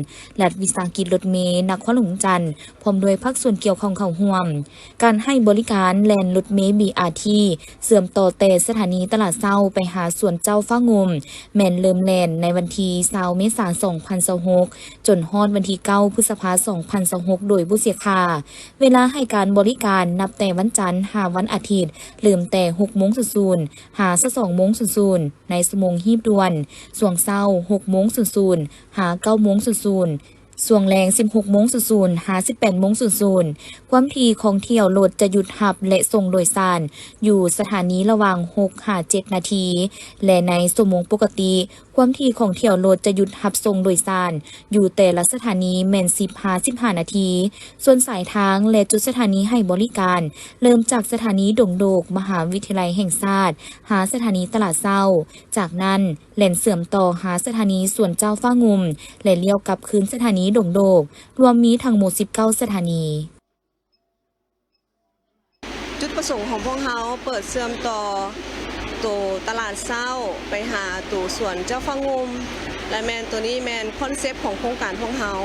ລັດວິສາຫະກິດລົດເມນະຄອນຫຼວງວຽງຈັນ ພ້ອມດ້ວຍພາກສ່ວນກ່ຽວຂ້ອງເຂົ້າຮ່ວມ. ການໃຫ້ບໍ ບໍລິການແລ່ນລົດເມ ບີອາທີ ເຊື່ອມຕໍ່ແຕ່ສະຖານີຕະຫຼາດເຊົ້າໄປຫາສວນເຈົ້າຟ້າງຸ່ມ ແມ່ນເລີ່ມແລ່ນໃນວັນທີຊາວ ເມສາ ສອງພັນຊາວຫົກ ຈົນຮອດວັນທີເກົ້າ ພຶດສະພາ ສອງພັນຊາວຫົກ ໂດຍບໍ່ເສຍຄ່າ. ເວລາໃຫ້ການບໍລິການນັບແຕ່ວັນຈັນຫາວັນອາທິດ ເລີ່ມແຕ່ຫົກໂມງສູນສູນ ຫາຊາວສອງໂມງສູນສູນ ໃນຊົ່ວໂມງຮີບດ່ວນ, ຊ່ວງເຊົ້າຫົກໂມງສູນສູນ ຫາເກົ້າໂມງສູນສູນ ຊ່ວງແລງສິບຫົກໂມງສູນສູນ ຫາສິບແປດໂມງສູນສູນ. ຄວາມຖີ່ຂອງຖ້ຽວລົດຈະຢຸດຮັບ ແລະ ສົ່ງໂດຍສານຢູ່ສະຖານີລະຫວ່າງຫົກຫາເຈັດນາທີ ແລະ ໃນຊົ່ວໂມງປົກກະຕິ ຄວາມຖີ່ຂອງຖ້ຽວລົດຈະຢຸດຮັບສົ່ງໂດຍສານຢູ່ແຕ່ລະສະຖານີແມ່ນສິບຫາສິບຫ້ານາທີ. ສ່ວນສາຍທາງ ແລະ ຈຸດສະຖານີໃຫ້ບໍລິການ ເລີ່ມຈາກສະຖານີດົງໂດກ ມະຫາວິທະຍາໄລແຫ່ງຊາດ ຫາສະຖານີຕະຫຼາດເຊົ້າ. ຈາກນັ້ນ ແລ່ນເຊື່ອມຕໍ່ຫາສະຖານີສວນເຈົ້າຟ້າງຸ່ມ ແລະ ລ້ຽວກັບຄືນສະຖານີດົງໂດກ, ລວມມີທັງໝົດສິບເກົ້າສະຖານີ. ຈຸດປະສົງຂອງພວກເຮົາເປີດເຊື່ອມຕໍ່ໂຕຕະຫຼາດເຊົ້າໄປຫາໂຕສວນເຈົ້າຟ້າງຸ່ມ ແລະ ແມ່ນໂຕນີ້ແມ່ນຄອນເຊັບຂອງໂຄງການພວກເຮົາ.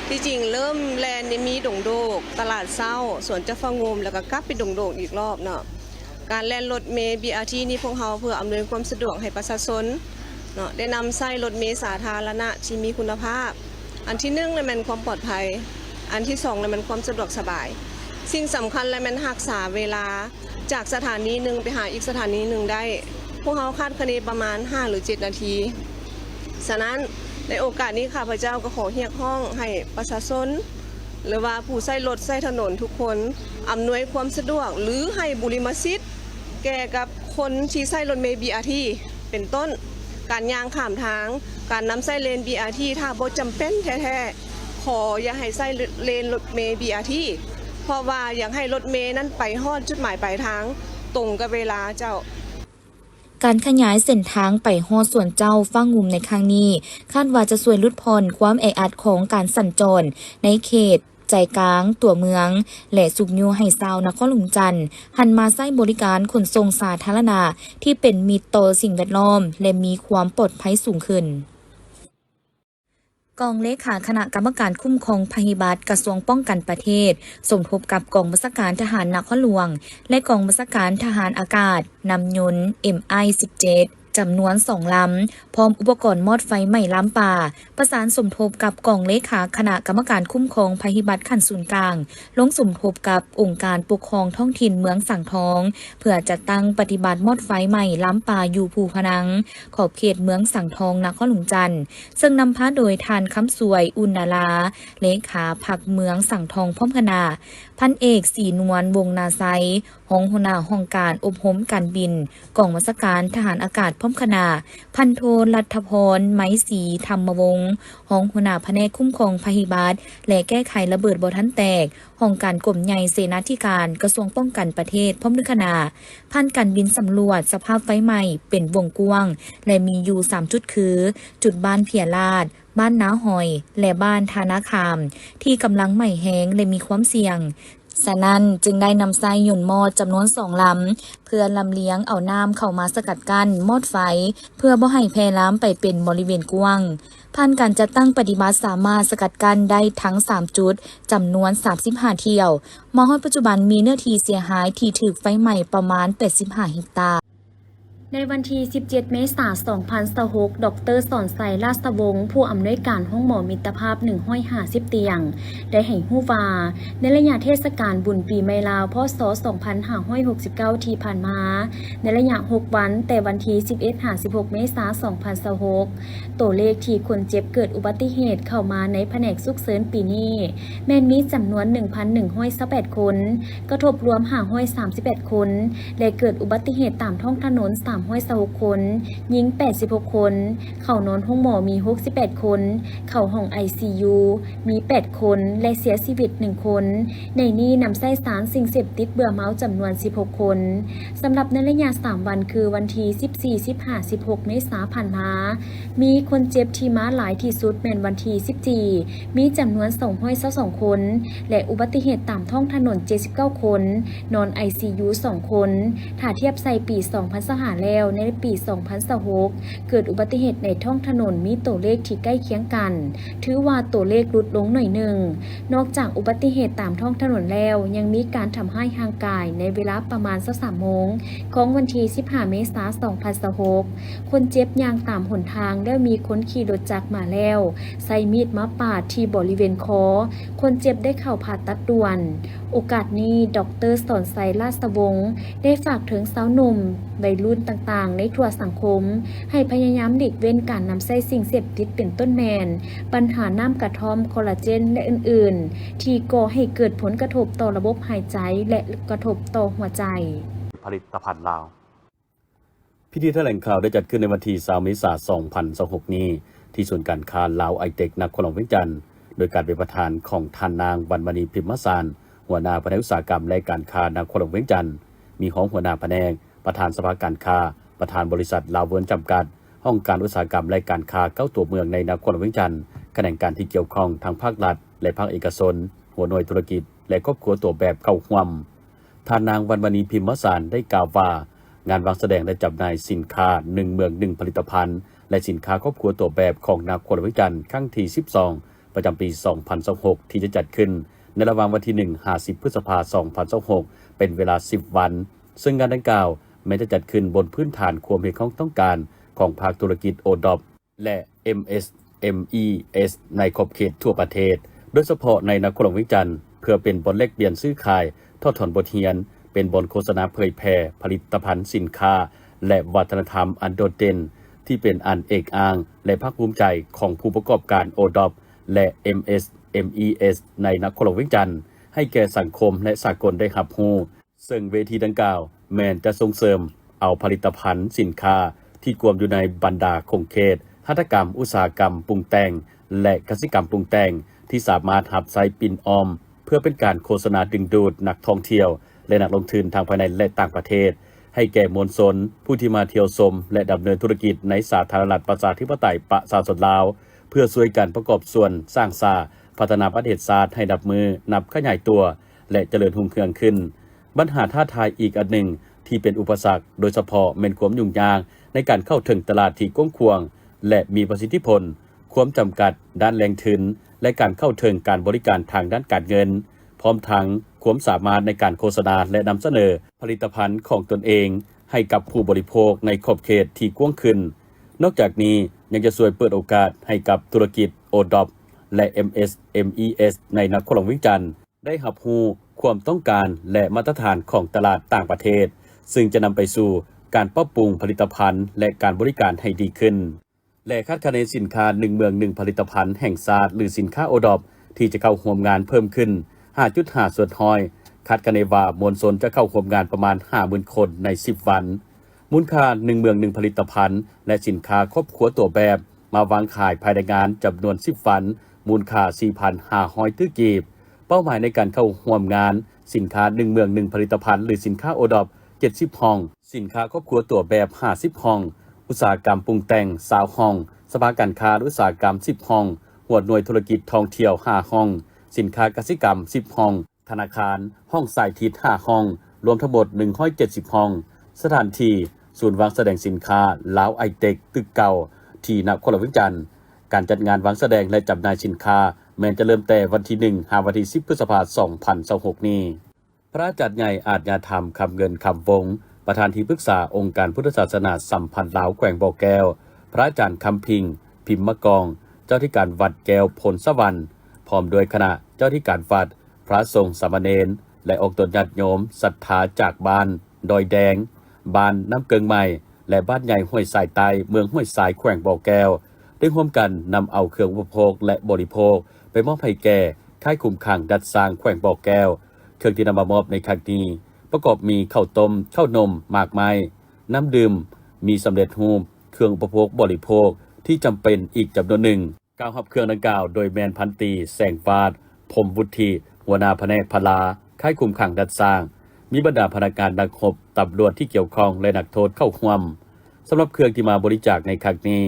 ທີ່ຈິງເລີ່ມແລ່ນນີ້ມີດົງໂດກ, ຕະຫຼາດເຊົ້າ, ສວນເຈົ້າຟ້າງຸ່ມ ແລ້ວກໍກັບໄປດົງໂດກອີກລອບເນາະ. ການແລ່ນລົດເມ ບີອາທີ ນີ້ພວກເຮົາເພື່ອອຳນວຍຄວາມສະດວກໃຫ້ປະຊາຊົນເນາະ ໄດ້ນຳໃຊ້ລົດເມສາທາລະນະທີ່ມີຄຸນນະພາບ. ອັນທີໜຶ່ງລະແມ່ນຄວາມປອດໄພ, ອັນທີສອງລະແມ່ນຄວາມສະດວກສະບາຍ. ສິ່ງສຳຄັນລະແມ່ນຮັກສາເວລາຈາກສະຖານີໜຶ່ງໄປຫາອີກສະຖານີໜຶ່ງໄດ້. ພວກເຮົາຄາດຄະເນປະມານຫ້າຫຼືເຈັດນາທີ. ສະນັ້ນ ໃນໂອກາດນີ້ ຂ້າພະເຈົ້າກໍຂໍຮຽກຮ້ອງໃຫ້ປະຊາຊົນ ຫຼືວ່າຜູ້ໃຊ້ລົດໃຊ້ຖະໜົນທຸກຄົນ ອຳນວຍຄວາມສະດວກ ຫຼື ໃຫ້ບຸລິມະສິດແກ່ກັບຄົນທີ່ໃຊ້ລົດເມ ບີອາທີ ເປັນຕົ້ນ ການຍ່າງຂ້າມທາງ, ການນຳໃຊ້ເລນ ບີອາທີ ຖ້າບໍ່ຈຳເປັນແທ້ໆ ຂໍຢ່າໃຫ້ໃຊ້ເລນລົດເມ ບີອາທີ ເພາະວ່າຢາກໃຫ້ລົດເມນັ້ນໄປຮອດຈຸດໝາຍປາຍທາງຕົງກັບເວລາເຈົ້າ. ການຂະຫຍາຍເສັ້ນທາງໄປຮອດສວນເຈົ້າຟ້າງຸ່ມໃນຄັ້ງນີ້ ຄາດວ່າຈະຊ່ວຍຫຼຸດຜ່ອນຄວາມແອອັດຂອງການສັນຈອນໃນເຂດໃຈກາງຕົວເມືອງ ແລະ ຊຸກຍູ້ໃຫ້ຊາວນະຄອນຫຼວງຈັນ ຫັນມາໃຊ້ບໍລິການຂົນສົ່ງສາທາລະນະທີ່ເປັນມິດຕໍ່ສິ່ງແວດລ້ອມ ແລະ ມີຄວາມປອດໄພສູງຂຶ້ນ. ກອງເລຂາຄະນະກຳມະການຄຸ້ມຄອງໄພພິບັດ ກະຊວງປ້ອງກັນປະເທດ ສົມທົບກັບກອງບັນຊາການທະຫານນະຄອນຫຼວງ ແລະ ກອງບັນຊາການທະຫານອາກາດ ນຳຍົນ ເອັມໄອ ສິບເຈັດ ຈຳນວນສອງລຳ ພ້ອມອຸປະກອນມອດໄຟໄໝ້ລາມປ່າ ປະສານສົມທົບກັບກອງເລຂາຄະນະກຳມະການຄຸ້ມຄອງໄພພິບັດຂັ້ນສູນກາງ ລົງສົມທົບກັບອົງການປົກຄອງທ້ອງຖິ່ນເມືອງສັງທອງ ເພື່ອຈັດຕັ້ງປະຕິບັດມອດໄຟໄໝ້ລາມປ່າຢູ່ພູພະນັງ ຂອບເຂດເມືອງສັງທອງ ນະຄອນຫຼວງຈັນ ເຊິ່ງນຳພາໂດຍທ່ານ ຄຳສວຍ ອຸ່ນນາລາ ເລຂາພັກເມືອງສັງທອງ ພ້ອມຄະນະ, ພັນເອກ ສີນວນ ວົງນາໄຊ ຮອງຫົວໜ້າຫ້ອງການອົບຮົມການບິນ ກອງບັນຊາການທະຫານອາກາດ ພ້ອມຄະນະ, ພັນໂທ ລັດຖະພອນ ໄມສີທຳມະວົງ ຮອງຫົວໜ້າພະແນກຄຸ້ມຄອງໄພພິບັດ ແລະ ແກ້ໄຂລະເບີດບໍ່ທັນແຕກ ຫ້ອງການກົມໃຫຍ່ເສນາທິການ ກະຊວງປ້ອງກັນປະເທດ ພ້ອມດ້ວຍຄະນະ. ຜ່ານການບິນສຳຫຼວດສະພາບໄຟໄໝ້ເປັນວົງກວ້າງ ແລະ ມີຢູ່ສາມຈຸດຄື ຈຸດບ້ານເພຍລາດ, ບ້ານນາຫອຍ ແລະ ບ້ານທ່ານາຄາມ ທີ່ກຳລັງໄໝ້ແຮງ ແລະ ມີຄວາມສ່ຽງ. ສະນັ້ນຈຶ່ງໄດ້ນຳໃຊ້ຍົນມອດຈຳນວນສອງລຳ ເພື່ອລຳລຽງເອົານ້ຳເຂົ້າມາສະກັດກັ້ນມອດໄຟ ເພື່ອບໍ່ໃຫ້ແຜ່ລາມໄປເປັນບໍລິເວນກວ້າງ. ຜ່ານການຈັດຕັ້ງປະຕິບັດ ສາມາດສະກັດກັ້ນໄດ້ທັງສາມຈຸດ ຈຳນວນສາມສິບຫ້າຖ້ຽວ. ມາຮອດປັດຈຸບັນມີເນື້ອທີ່ເສຍຫາຍທີ່ຖືກໄຟໄໝ້ປະມານແປດສິບຫ້າເຮັກຕາ. ໃນວັນທີສິບເຈັດ ເມສາ ສອງພັນຊາວຫົກ ດອກເຕີ ສອນໄຊ ລາຊະວົງ ຜູ້ອຳນວຍການໂຮງໝໍມິດຕະພາບ ໜຶ່ງຮ້ອຍຫ້າສິບຕຽງ ໄດ້ໃຫ້ຮູ້ວ່າ ໃນໄລຍະເທດສະການບຸນປີໃໝ່ລາວ ພ.ສ. ສອງພັນຫ້າຮ້ອຍຫົກສິບເກົ້າ ທີ່ຜ່ານມາ, ໃນໄລຍະຫົກວັນ ແຕ່ວັນທີສິບເອັດ ຫາ ສິບຫົກ ເມສາ ສອງພັນຊາວຫົກ ໂຕເລກທີ່ຄົນເຈັບເກີດອຸບັດຕິເຫດເຂົ້າມາໃນພະແນກສຸກເສີນປີນີ້ ແມ່ນມີຈຳນວນ ໜຶ່ງພັນໜຶ່ງຮ້ອຍຊາວແປດຄົນ, ກະທົບລວມ ຫ້າຮ້ອຍສາມສິບແປດຄົນ ແລະ ເກີດອຸບັດຕິເຫດຕາມທ້ອງຖະໜົນ ສາມຮ້ອຍຊາວຫົກຄົນ, ຍິງ ແປດສິບຫົກຄົນ, ເຂົ້ານອນໂຮງໝໍມີ ຫົກສິບແປດຄົນ, ເຂົ້າຫ້ອງ ໄອຊີຢູ ມີ ແປດຄົນ ແລະ ເສຍຊີວິດ ໜຶ່ງຄົນ. ໃນນີ້ນຳໃຊ້ສານສິ່ງເສບຕິດເບື່ອເມົາ ຈຳນວນ ສິບຫົກຄົນ. ສຳລັບໃນໄລຍະສາມວັນ ຄື ວັນທີສິບສີ່ ສິບຫ້າ ສິບຫົກ ເມສາ ຜ່ານມາ, ມີຄົນເຈັບທີ່ມາຫຼາຍທີ່ສຸດແມ່ນວັນທີສິບສີ່ ມີຈຳນວນ ສອງຮ້ອຍຊາວສອງຄົນ ແລະ ອຸບັດຕິເຫດຕາມທ້ອງຖະໜົນ ເຈັດສິບເກົ້າຄົນ, ນອນ ໄອຊີຢູ ສອງຄົນ. ຖ້າທຽບໃສ່ປີ ສອງພັນຊາວຫ້າ ແລ້ ແລ້ວໃນປີສອງພັນຊາວຫົກ ເກີດອຸບັດຕິເຫດໃນທ້ອງຖະໜົນມີໂຕເລກທີ່ໃກ້ຄຽງກັນ, ຖືວ່າໂຕເລກຫຼຸດລົງໜ້ອຍໜຶ່ງ. ນອກຈາກອຸບັດຕິເຫດຕາມທ້ອງຖະໜົນແລ້ວ, ຍັງມີການທຳຮ້າຍຮ່າງກາຍໃນເວລາປະມານຊາວສາມໂມງຂອງວັນທີສິບຫ້າ ເມສາ ສອງພັນຊາວຫົກ. ຄົນເຈັບຍ່າງຕາມຫົນທາງ ແລ້ວມີຄົນຂີ່ລົດຈັກມາແລ້ວ ໃຊ້ມີດມາປາດທີ່ບໍລິເວນຄໍ. ຄົນເຈັບໄດ້ເຂົ້າຜ່າຕັດດ່ວນ. ໂອກາດນີ້ ດອກເຕີ ສອນໄຊ ລາຊະວົງ ໄດ້ຝາກເຖິງຊາວໜຸ່ມໄວລຸ້ນຕ່າງໆໃນທົ່ວສັງຄົມ ໃຫ້ພະຍາຍາມຫຼີກເວັ້ນການນຳໃຊ້ສິ່ງເສບຕິດ ເປັນຕົ້ນແມ່ນບັນຫານ້ຳກະທ່ອມ, ຄໍລາເຈນ ແລະ ອື່ນໆ ທີ່ກໍ່ໃຫ້ເກີດຜົນກະທົບຕໍ່ລະບົບຫາຍໃຈ ແລະ ກະທົບຕໍ່ຫົວໃຈ. ຜະລິດຕະພັນລາວ. ພິທີຖະແຫຼງຂ່າວໄດ້ຈັດຂຶ້ນໃນວັນທີຊາວ ເມສາ ສອງພັນຊາວຫົກນີ້ ທີ່ສູນການຄ້າລາວໄອເຕັກ ນະຄອນຫຼວງວຽງຈັນ ໂດຍການເປັນປະທານຂອງທ່ານນາງ ວັນມະນີ ພິມມະສານ ຫົວໜ້າພະແນກອຸດສາຫະກຳ ແລະ ການຄ້ານະຄອນຫຼວງວຽງຈັນ, ມີຮອງຫົວໜ້າພະແນກ, ປະທານສະພາການຄ້າ, ປະທານບໍລິສັດລາວເວີນຈຳກັດ, ຫ້ອງການອຸດສາຫະກຳ ແລະ ການຄ້າເກົ້າຕົວເມືອງໃນນະຄອນຫຼວງວຽງຈັນ, ຂະແໜງການທີ່ກ່ຽວຂ້ອງທັງພາກລັດ ແລະ ພາກເອກະຊົນ, ຫົວໜ່ວຍທຸລະກິດ ແລະ ຄອບຄົວຕົວແບບເຂົ້າຮ່ວມ. ທ່ານນາງ ວັນມະນີ ພິມມະສານ ໄດ້ກ່າວວ່າ ງານວາງສະແດງ ແລະ ຈຳໜ່າຍສິນຄ້າໜຶ່ງເມືອງໜຶ່ງຜະລິດຕະພັນ ແລະ ສິນຄ້າຄອບຄົວຕົວແບບຂອງນະຄອນຫຼວງວຽງຈັນຄັ້ງທີສິບສອງ ປະຈຳປີສອງພັນຊາວຫົກ ທີ່ຈະຈັດຂຶ້ນໃນລະຫວ່າງວັນທີໜຶ່ງຫາສິບ ພຶດສະພາ ສອງພັນຊາວຫົກ ເປັນເວລາສິບວັນ, ເຊິ່ງງານດັ່ງກ່າວແມ່ນຈະຈັດຂຶ້ນບົນພື້ນຖານຄວາມຮຽກຮ້ອງຕ້ອງການຂອງພາກທຸລະກິດ ໂອດອບ ແລະ ເອັມເອສເອັມອີເອສ ໃນຂອບເຂດທົ່ວປະເທດ, ໂດຍສະເພາະໃນນະຄອນຫຼວງວຽງຈັນ, ເພື່ອເປັນບ່ອນແລກປ່ຽນຊື້ຂາຍ, ຖອດຖອນບົດຮຽນ, ເປັນບ່ອນໂຄສະນາເຜີຍແຜ່ຜະລິດຕະພັນ, ສິນຄ້າ ແລະ ວັດທະນະທຳອັນໂດດເດັ່ນ ທີ່ເປັນອັນເອກອ້າງ ແລະ ພາກພູມໃຈຂອງຜູ້ປະກອບການ ໂອດອບ ແລະ ເອັມເອສເອັມອີເອສ ໃນນະຄອນຫຼວງວຽງຈັນ ໃຫ້ແກ່ສັງຄົມ ແລະ ສາກົນໄດ້ຮັບຮູ້. ເຊິ່ງເວທີດັ່ງກ່າວແມ່ນຈະສົ່ງເສີມເອົາຜະລິດຕະພັນສິນຄ້າທີ່ກວມຢູ່ໃນບັນດາຂົງເຂດຫັດຖະກຳ, ອຸດສາຫະກຳປຸງແຕ່ງ ແລະ ກະສິກຳປຸງແຕ່ງ ທີ່ສາມາດຮັບໃຊ້ປິ່ນອ້ອມ ເພື່ອເປັນການໂຄສະນາດຶງດູດນັກທ່ອງທ່ຽວ ແລະ ນັກລົງທຶນທັງພາຍໃນ ແລະ ຕ່າງປະເທດ ໃຫ້ແກ່ມວນຊົນຜູ້ທີ່ມາທ່ຽວຊົມ ແລະ ດຳເນີນທຸລະກິດໃນສາທາລະນະລັດປະຊາທິປະໄຕປະຊາຊົນລາວ ເພື່ອຊ່ວຍກັນປະກອບສ່ວນສ້າງສາພັດທະນາປະເທດຊາດໃຫ້ນັບມື້ນັບຂະຫຍາຍຕົວ ແລະ ຈະເລີນຮຸ່ງເຮືອງຂຶ້ນ. ບັນຫາທ້າທາຍອີກອັນໜຶ່ງທີ່ເປັນອຸປະສັກ ໂດຍສະເພາະແມ່ນຄວາມຫຍຸ້ງຍາກໃນການເຂົ້າເຖິງຕະຫຼາດທີ່ກວ້າງຂວາງ ແລະ ມີປະສິດທິຜົນ, ຄວາມຈຳກັດດ້ານແຫຼ່ງທຶນ ແລະ ການເຂົ້າເຖິງການບໍລິການທາງດ້ານການເງິນ, ພ້ອມທັງຄວາມສາມາດໃນການໂຄສະນາ ແລະ ນຳສະເໜີຜະລິດຕະພັນຂອງຕົນເອງໃຫ້ກັບຜູ້ບໍລິໂພກໃນຂອບເຂດທີ່ກວ້າງຂຶ້ນ. ນອກຈາກນີ້ ຍັງຈະຊ່ວຍເປີດໂອກາດໃຫ້ກັບທຸລະກິດ ໂອດອບ ແລະ ເອັມເອສເອັມອີເອສ ໃນນະຄອນຫຼວງວຽງຈັນ ໄດ້ຮັບຮູ້ຄວາມຕ້ອງການ ແລະ ມາດຕະຖານຂອງຕະຫຼາດຕ່າງປະເທດ, ຊຶ່ງຈະນຳໄປສູ່ການປັບປຸງຜະລິດຕະພັນ ແລະ ການບໍລິການໃຫ້ດີຂຶ້ນ ແລະ ຄາດຄະເນສິນຄ້າໜຶ່ງເມືອງໜຶ່ງຜະລິດຕະພັນແຫ່ງຊາດ ຫຼື ສິນຄ້າ ໂອດອບ ທີ່ຈະເຂົ້າຮ່ວມງານເພີ່ມຂຶ້ນຫ້າຈຸດຫ້າສ່ວນຮ້ອຍ, ຄາດຄະເນວ່າມວນຊົນຈະເຂົ້າຮ່ວມງານປະມານຫ້າໝື່ນຄົນໃນສິບວັນ. ມູນຄ່າໜຶ່ງເມືອງໜຶ່ງຜະລິດຕະພັນ ແລະ ສິນຄ້າຄອບຄົວຕົວແບບ ມາວາງຂາຍພາຍໃນງານຈຳນວນສິບວັນ, ມູນຄ່າສີ່ພັນຫ້າຮ້ອຍຕື້ກີບ. ເປົ້າໝາຍໃນການເຂົ້າຮ່ວມງານສິນຄ້າໜຶ່ງເມືອງໜຶ່ງຜະລິດຕະພັນ ຫຼື ສິນຄ້າ ໂອດອບ ເຈັດສິບຫ້ອງ, ສິນຄ້າຄອບຄົວຕົວແບບຫ້າສິບຫ້ອງ, ອຸດສາຫະກຳປຸງແຕ່ງຊາວຫ້ອງ, ສະພາການຄ້າ ແລະ ອຸດສາຫະກຳສິບຫ້ອງ, ຫົວໜ່ວຍທຸລະກິດທ່ອງທ່ຽວຫ້າຫ້ອງ, ສິນຄ້າກະສິກຳສິບຫ້ອງ, ທະນາຄານ, ຫ້ອງສາຍທິດຫ້າຫ້ອງ, ລວມທັງໝົດໜຶ່ງຮ້ອຍເຈັດສິບຫ້ອງ. ສະຖານທີ່ ສູນວາງສະແດງສິນຄ້າລາວໄອເຕັກ ຕຶກເກົ່າ ທີ່ນະຄອນຫຼວງວຽງຈັນ. ການຈັດງານວາງສະແດງ ແລະ ຈຳໜ່າຍສິນຄ້າ ແມ່ນຈະເລີ່ມແຕ່ວັນທີໜຶ່ງ ຫາວັນທີສິບ ພຶດສະພາ ສອງພັນຊາວຫົກນີ້. ພະອາຈານໃຫຍ່ອາດຍາທຳ ຄຳເງິນ ຄຳວົງ ປະທານທີ່ປຶກສາອົງການພຸດທະສາສະໜາສຳພັນລາວແຂວງບໍ່ແກ້ວ, ພະອາຈານຄຳພິງ ພິມມະກອງ ເຈົ້າທິການວັດແກ້ວໂພນສະຫວັນ ພ້ອມດ້ວຍຄະນະເຈົ້າທິການວັດ, ພະສົງສາມະເນນ ແລະ ອອກຕົນຍາດໂຍມສັດທາຈາກບ້ານດອຍແດງ, ບ້ານນ້ຳເກິ່ງໃໝ່ ແລະ ບ້ານໃຫຍ່ຫ້ວຍຊາຍໃຕ້ ເມືອງຫ້ວຍຊາຍ ແຂວງບໍ່ແກ້ວ ໄດ້ຮ່ວມກັນນຳເອົາເຄື່ອງອຸປະໂພກ ແລະ ບໍລິໂພກ ໄປມອບໃຫ້ແກ່ຄ້າຍຄຸມຂັງດັດສ້າງແຂວງບໍ່ແກ້ວ. ເຄື່ອງທີ່ນຳມາມອບໃນຄັ້ງນີ້ ປະກອບມີເຂົ້າຕົ້ມ, ເຂົ້າໜົມ, ໝາກໄມ້, ນ້ຳດື່ມ, ມີສຳເລັດຮູບ, ເຄື່ອງອຸປະໂພກບໍລິໂພກທີ່ຈຳເປັນອີກຈຳນວນໜຶ່ງ. ກ່າວຮັບເຄື່ອງດັ່ງກ່າວໂດຍແມ່ນພັນຕີ ແສງວາດ ພົມວຸດທິ ຫົວໜ້າພະແນກພະລາ ຄ້າຍຄຸມຂັງດັດສ້າງ, ມີບັນດາພະນັກງານນັກຮົບ, ຕຳຫຼວດທີ່ກ່ຽວຂ້ອງ ແລະ ນັກໂທດເຂົ້າຮ່ວມ. ສຳລັບເຄື່ອງທີ່ມາບໍລິຈາກໃນຄັ້ງນີ້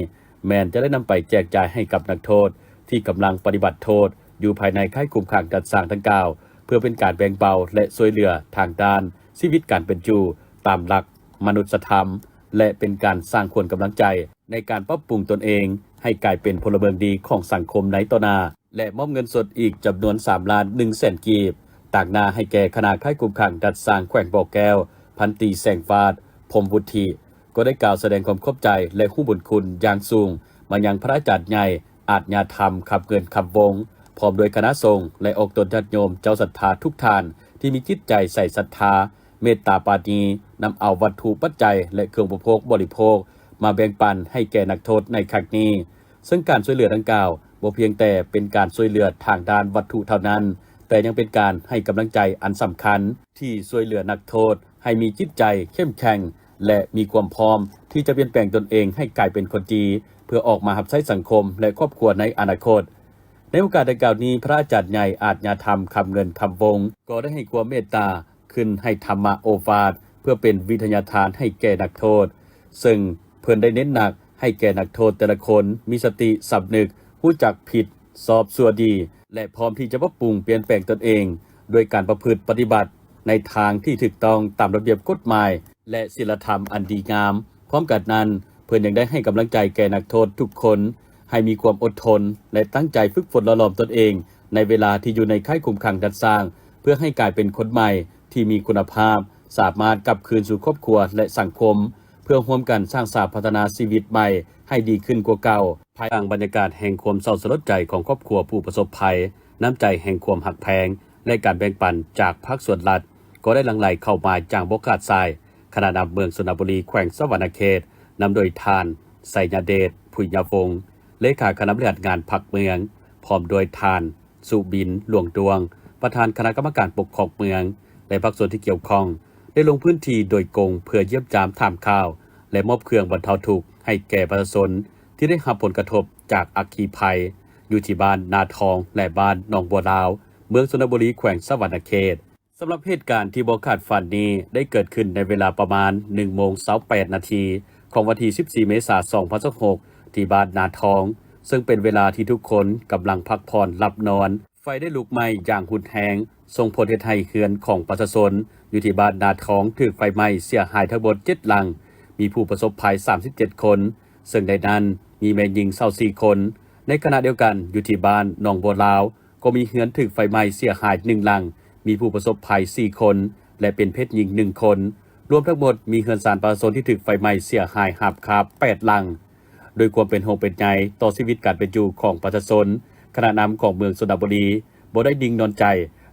ແມ່ນຈະໄດ້ນຳໄປແຈກຈ່າຍໃຫ້ກັບນັກໂທດທີ່ກຳລັງປະຕິບັດໂທດຢູ່ພາຍໃນຄ້າຍຄຸມຂັງດັດສ້າງດັ່ງກ່າວ ເພື່ອເປັນການແບ່ງເບົາ ແລະ ຊ່ວຍເຫຼືອທາງດ້ານຊີວິດການເປັນຢູ່ຕາມຫຼັກມະນຸດສະທຳ ແລະ ເປັນການສ້າງຂວັນກຳລັງໃຈໃນການປັບປຸງຕົນເອງໃຫ້ກາຍເປັນພົນລະເມືອງດີຂອງສັງຄົມໃນຕໍ່ໜ້າ ແລະ ມອບເງິນສົດອີກຈຳນວນສາມລ້ານໜຶ່ງແສນກີບ ຕາງໜ້າໃຫ້ແກ່ຄະນະຄ້າຍຄຸມຂັງດັດສ້າງແຂວງບໍ່ແກ້ວ ພັນຕີ ແສງຟາດ ພົມວຸດທິ ກໍໄດ້ກ່າວສະແດງຄວາມຂອບໃຈ ແລະ ຮູ້ບຸນຄຸນຢ່າງສູງມາຍັງພະອາຈານໃຫຍ່ ອາດຍາທຳ ຄຳເງິນ ຄຳວົງ ພ້ອມດ້ວຍຄະນະສົງ ແລະ ອອກຕົນຍາດໂຍມເຈົ້າສັດທາທຸກທ່ານ ທີ່ມີຈິດໃຈໃສສັດທາ ເມດຕາປານີ ນຳເອົາວັດຖຸປັດໄຈ ແລະ ເຄື່ອງອຸປະໂພກບໍລິໂພກ ມາແບ່ງປັນໃຫ້ແກ່ນັກໂທດໃນຄັ້ງນີ້. ເຊິ່ງການຊ່ວຍເຫຼືອດັ່ງກ່າວ ບໍ່ພຽງແຕ່ເປັນການຊ່ວຍເຫຼືອທາງດ້ານວັດຖຸເທົ່ານັ້ນ, ແຕ່ຍັງເປັນການໃຫ້ກຳລັງໃຈອັນສຳຄັນ ທີ່ຊ່ວຍເຫຼືອນັກໂທດໃຫ້ມີຈິດໃຈເຂັ້ມແຂງ ແລະ ມີຄວາມພ້ອມທີ່ຈະປ່ຽນແປງຕົນເອງໃຫ້ກາຍເປັນຄົນດີ ເພື່ອອອກມາຮັບໃຊ້ສັງຄົມ ແລະ ຄອບຄົວໃນອະນາຄົດ. ໃນໂອກາດດັ່ງກ່າວນີ້, ພະອາຈານໃຫຍ່ອາດຍາທຳ ຄຳເງິນ ຄຳວົງ ກໍໄດ້ໃຫ້ຄວາມເມດຕາ ຂຶ້ນໃຫ້ທຳມະໂອວາດ ເພື່ອເປັນວິທະຍາທານໃຫ້ແກ່ນັກໂທດ, ເຊິ່ງເພິ່ນໄດ້ເນັ້ນໜັກໃຫ້ແກ່ນັກໂທດແຕ່ລະຄົນມີສະຕິສຳນຶກ, ຮູ້ຈັກຜິດຊອບຊົ່ວດີ ແລະ ພ້ອມທີ່ຈະປັບປຸງປ່ຽນແປງຕົນເອງ ດ້ວຍການປະພຶດປະຕິບັດໃນທາງທີ່ຖືກຕ້ອງຕາມລະບຽບກົດໝາຍ ແລະ ສິນລະທຳອັນດີງາມ. ພ້ອມກັນນັ້ນ, ເພິ່ນຍັງໄດ້ໃຫ້ກຳລັງໃຈແກ່ນັກໂທດທຸກຄົນ ໃຫ້ມີຄວາມອົດທົນ ແລະ ຕັ້ງໃຈຝຶກຝົນຫຼໍ່ຫຼອມຕົນເອງ ໃນເວລາທີ່ຢູ່ໃນຄ້າຍຄຸມຂັງດັດສ້າງ ເພື່ອໃຫ້ກາຍເປັນຄົນໃໝ່ທີ່ມີຄຸນນະພາບ, ສາມາດກັບຄືນສູ່ຄອບຄົວ ແລະ ສັງຄົມ ເພື່ອຮ່ວມກັນສ້າງສາພັດທະນາຊີວິດໃໝ່ໃຫ້ດີຂຶ້ນກວ່າເກົ່າ. ພາຍກາງບັນຍາກາດແຫ່ງຄວາມເສົ້າສະຫຼົດໃຈຂອງຄອບຄົວຜູ້ປະສົບໄພ, ນ້ຳໃຈແຫ່ງຄວາມຮັກແພງ ແລະ ການແບ່ງປັນຈາກພາກສ່ວນລັດ ກໍໄດ້ຫຼັ່ງໄຫຼເຂົ້າມາຢ່າງບໍ່ຂາດສາຍ. ຄະນະນຳເມືອງຊົນນະບູລີ ແຂວງສະຫວັນນະເຂດ ນຳໂດຍທ່ານ ໄຊຍະເດດ ຜຸຍຍະວົງ ເລຂາຄະນະບໍລິຫານງານພັກເມືອງ, ພ້ອມດ້ວຍທ່ານ ສຸບິນ ຫຼວງດວງ ປະທານຄະນະກຳມະການປົກຄອງເມືອງ ແລະ ພາກສ່ວນທີ່ກ່ຽວຂ້ອງ ໄດ້ລົງພື້ນທີ່ໂດຍກົງເພື່ອຢ້ຽມຢາມຖາມຂ່າວ ແລະ ມອບເຄື່ອງບັນເທົາທຸກໃຫ້ແກ່ປະຊາຊົນທີ່ໄດ້ຮັບຜົນກະທົບຈາກອັກຄີໄພ ຢູ່ທີ່ບ້ານນາທອງ ແລະ ບ້ານໜອງບົວລາວ ເມືອງຊົນນະບູລີ ແຂວງສະຫວັນນະເຂດ. ສຳລັບເຫດການທີ່ບໍ່ຄາດຝັນນີ້ ໄດ້ເກີດຂຶ້ນໃນເວລາປະມານໜຶ່ງໂມງຊາວແປດນາທີ ຂອງວັນທີສິບສີ່ ເມສາ ສອງພັນຊາວຫົກ ທີ່ບ້ານນາທອງ, ເຊິ່ງເປັນເວລາທີ່ທຸກຄົນກຳລັງພັກຜ່ອນຫຼັບນອນ. ໄຟໄດ້ລຸກໄໝ້ຢ່າງຮຸນແຮງ, ສົ່ງຜົນເຮັດໃຫ້ເຮືອນຂອງປະຊາຊົນຢູ່ທີ່ບ້ານນາທອງຖືກໄຟໄໝ້ເສຍຫາຍທັງໝົດເຈັດຫຼັງ, ມີຜູ້ປະສົບໄພສາມສິບເຈັດຄົນ, ເຊິ່ງໃນນັ້ນມີແມ່ຍິງຊາວສີ່ຄົນ. ໃນຂະນະດຽວກັນ, ຢູ່ທີ່ບ້ານໜອງບົວລາວ ກໍມີເຮືອນຖືກໄຟໄໝ້ເສຍຫາຍໜຶ່ງຫຼັງ, ມີຜູ້ປະສົບໄພສີ່ຄົນ ແລະ ເປັນເພດຍິງໜຶ່ງຄົນ. ລວມທັງໝົດມີເຮືອນຊານປະຊາຊົນທີ່ຖືກໄຟໄໝ້ເສຍຫາຍຮາບຄາບແປດຫຼັງ. ດ້ວຍຄວາມເປັນຫ່ວງເປັນໃຍຕໍ່ຊີວິດການເປັນຢູ່ຂອງປະຊາຊົນ, ຄະນະນຳຂອງເມືອງຊົນນະບູລີບໍ່ໄດ້ນິ່ງນອນໃຈ,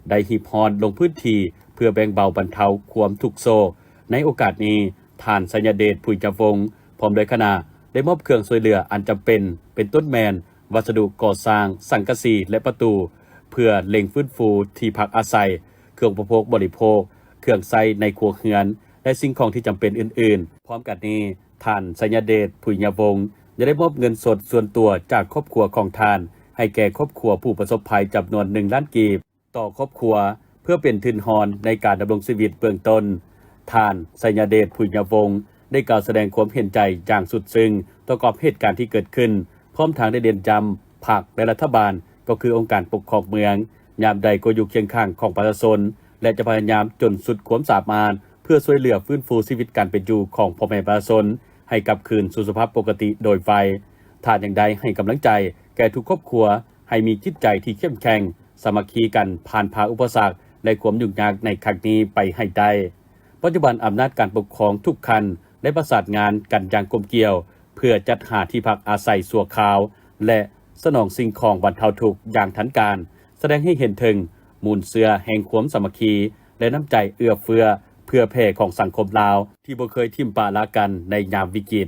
ໄດ້ຮີບຮ້ອນລົງພື້ນທີ່ເພື່ອແບ່ງເບົາບັນເທົາຄວາມທຸກໂສກ. ໃນໂອກາດນີ້, ທ່ານ ໄຊຍະເດດ ຜຸຍຍະວົງ ພ້ອມດ້ວຍຄະນະ ໄດ້ມອບເຄື່ອງຊ່ວຍເຫຼືອອັນຈຳເປັນ, ເປັນຕົ້ນແມ່ນ ວັດສະດຸກໍ່ສ້າງ, ສັງກະສີ ແລະ ປະຕູ ເພື່ອເລັ່ງຟື້ນຟູທີ່ພັກອາໄສ, ເຄື່ອງອຸປະໂພກບໍລິໂພກ, ເຄື່ອງໃຊ້ໃນຄົວເຮືອນ ແລະ ສິ່ງຂອງທີ່ຈຳເປັນອື່ນໆ. ພ້ອມກັນນີ້, ທ່ານ ໄຊຍະເດດ ຜຸຍຍະວົງ ຍັງໄດ້ມອບເງິນສົດສ່ວນຕົວຈາກຄອບຄົວຂອງທ່ານ ໃຫ້ແກ່ຄອບຄົວຜູ້ປະສົບໄພຈຳນວນໜຶ່ງລ້ານກີບ ຕໍ່ຄອບຄົວ ເພື່ອເປັນທຶນຮອນໃນການດຳລົງຊີວິດເບື້ອງຕົ້ນ. ທ່ານ ໄຊຍະເດດ ຜຸຍຍະວົງ ໄດ້ກ່າວສະແດງຄວາມເຫັນໃຈຢ່າງສຸດຊຶ້ງຕໍ່ກັບເຫດການທີ່ເກີດຂຶ້ນ, ພ້ອມທັງໄດ້ເນັ້ນຢ້ຳ ພັກ ແລະ ລັດຖະບານ ກໍຄືອົງການປົກຄອງເມືອງ ຍາມໃດກໍຢູ່ຄຽງຂ້າງຂອງປະຊາຊົນ ແລະ ຈະພະຍາຍາມຈົນສຸດຄວາມສາມາດ ເພື່ອຊ່ວຍເຫຼືອຟື້ນຟູຊີວິດການເປັນຢູ່ຂອງພໍ່ແມ່ປະຊາຊົນ ໃຫ້ກັບຄືນສູ່ສະພາບປົກກະຕິໂດຍໄວ. ທ່ານຍັງໄດ້ໃຫ້ກຳລັງໃຈແກ່ທຸກຄອບຄົວ ໃຫ້ມີຈິດໃຈທີ່ເຂັ້ມແຂງ, ສາມັກຄີກັນຜ່ານຜ່າອຸປະສັກ ແລະ ຄວາມຫຍຸ້ງຍາກໃນຄັ້ງນີ້ໄປໃຫ້ໄດ້. ປັດຈຸບັນອຳນາດການປົກຄອງທຸກຂັ້ນໄດ້ປະສານງານກັນຢ່າງກົມກຽວ ເພື່ອຈັດຫາທີ່ພັກອາໄສຊົ່ວຄາວ ແລະ ສະໜອງສິ່ງຂອງບັນເທົາທຸກຢ່າງທັນການ, ສະແດງໃຫ້ເຫັນເຖິງມູນເຊື້ອແຫ່ງຄວາມສາມັກຄີ ແລະ ນ້ຳໃຈເອື້ອເຟື້ອເຜື່ອແຜ່ຂອງສັງຄົມລາວ ທີ່ບໍ່ເຄີຍຖິ້ມປະລະກັນໃນຍາມວິກິດ.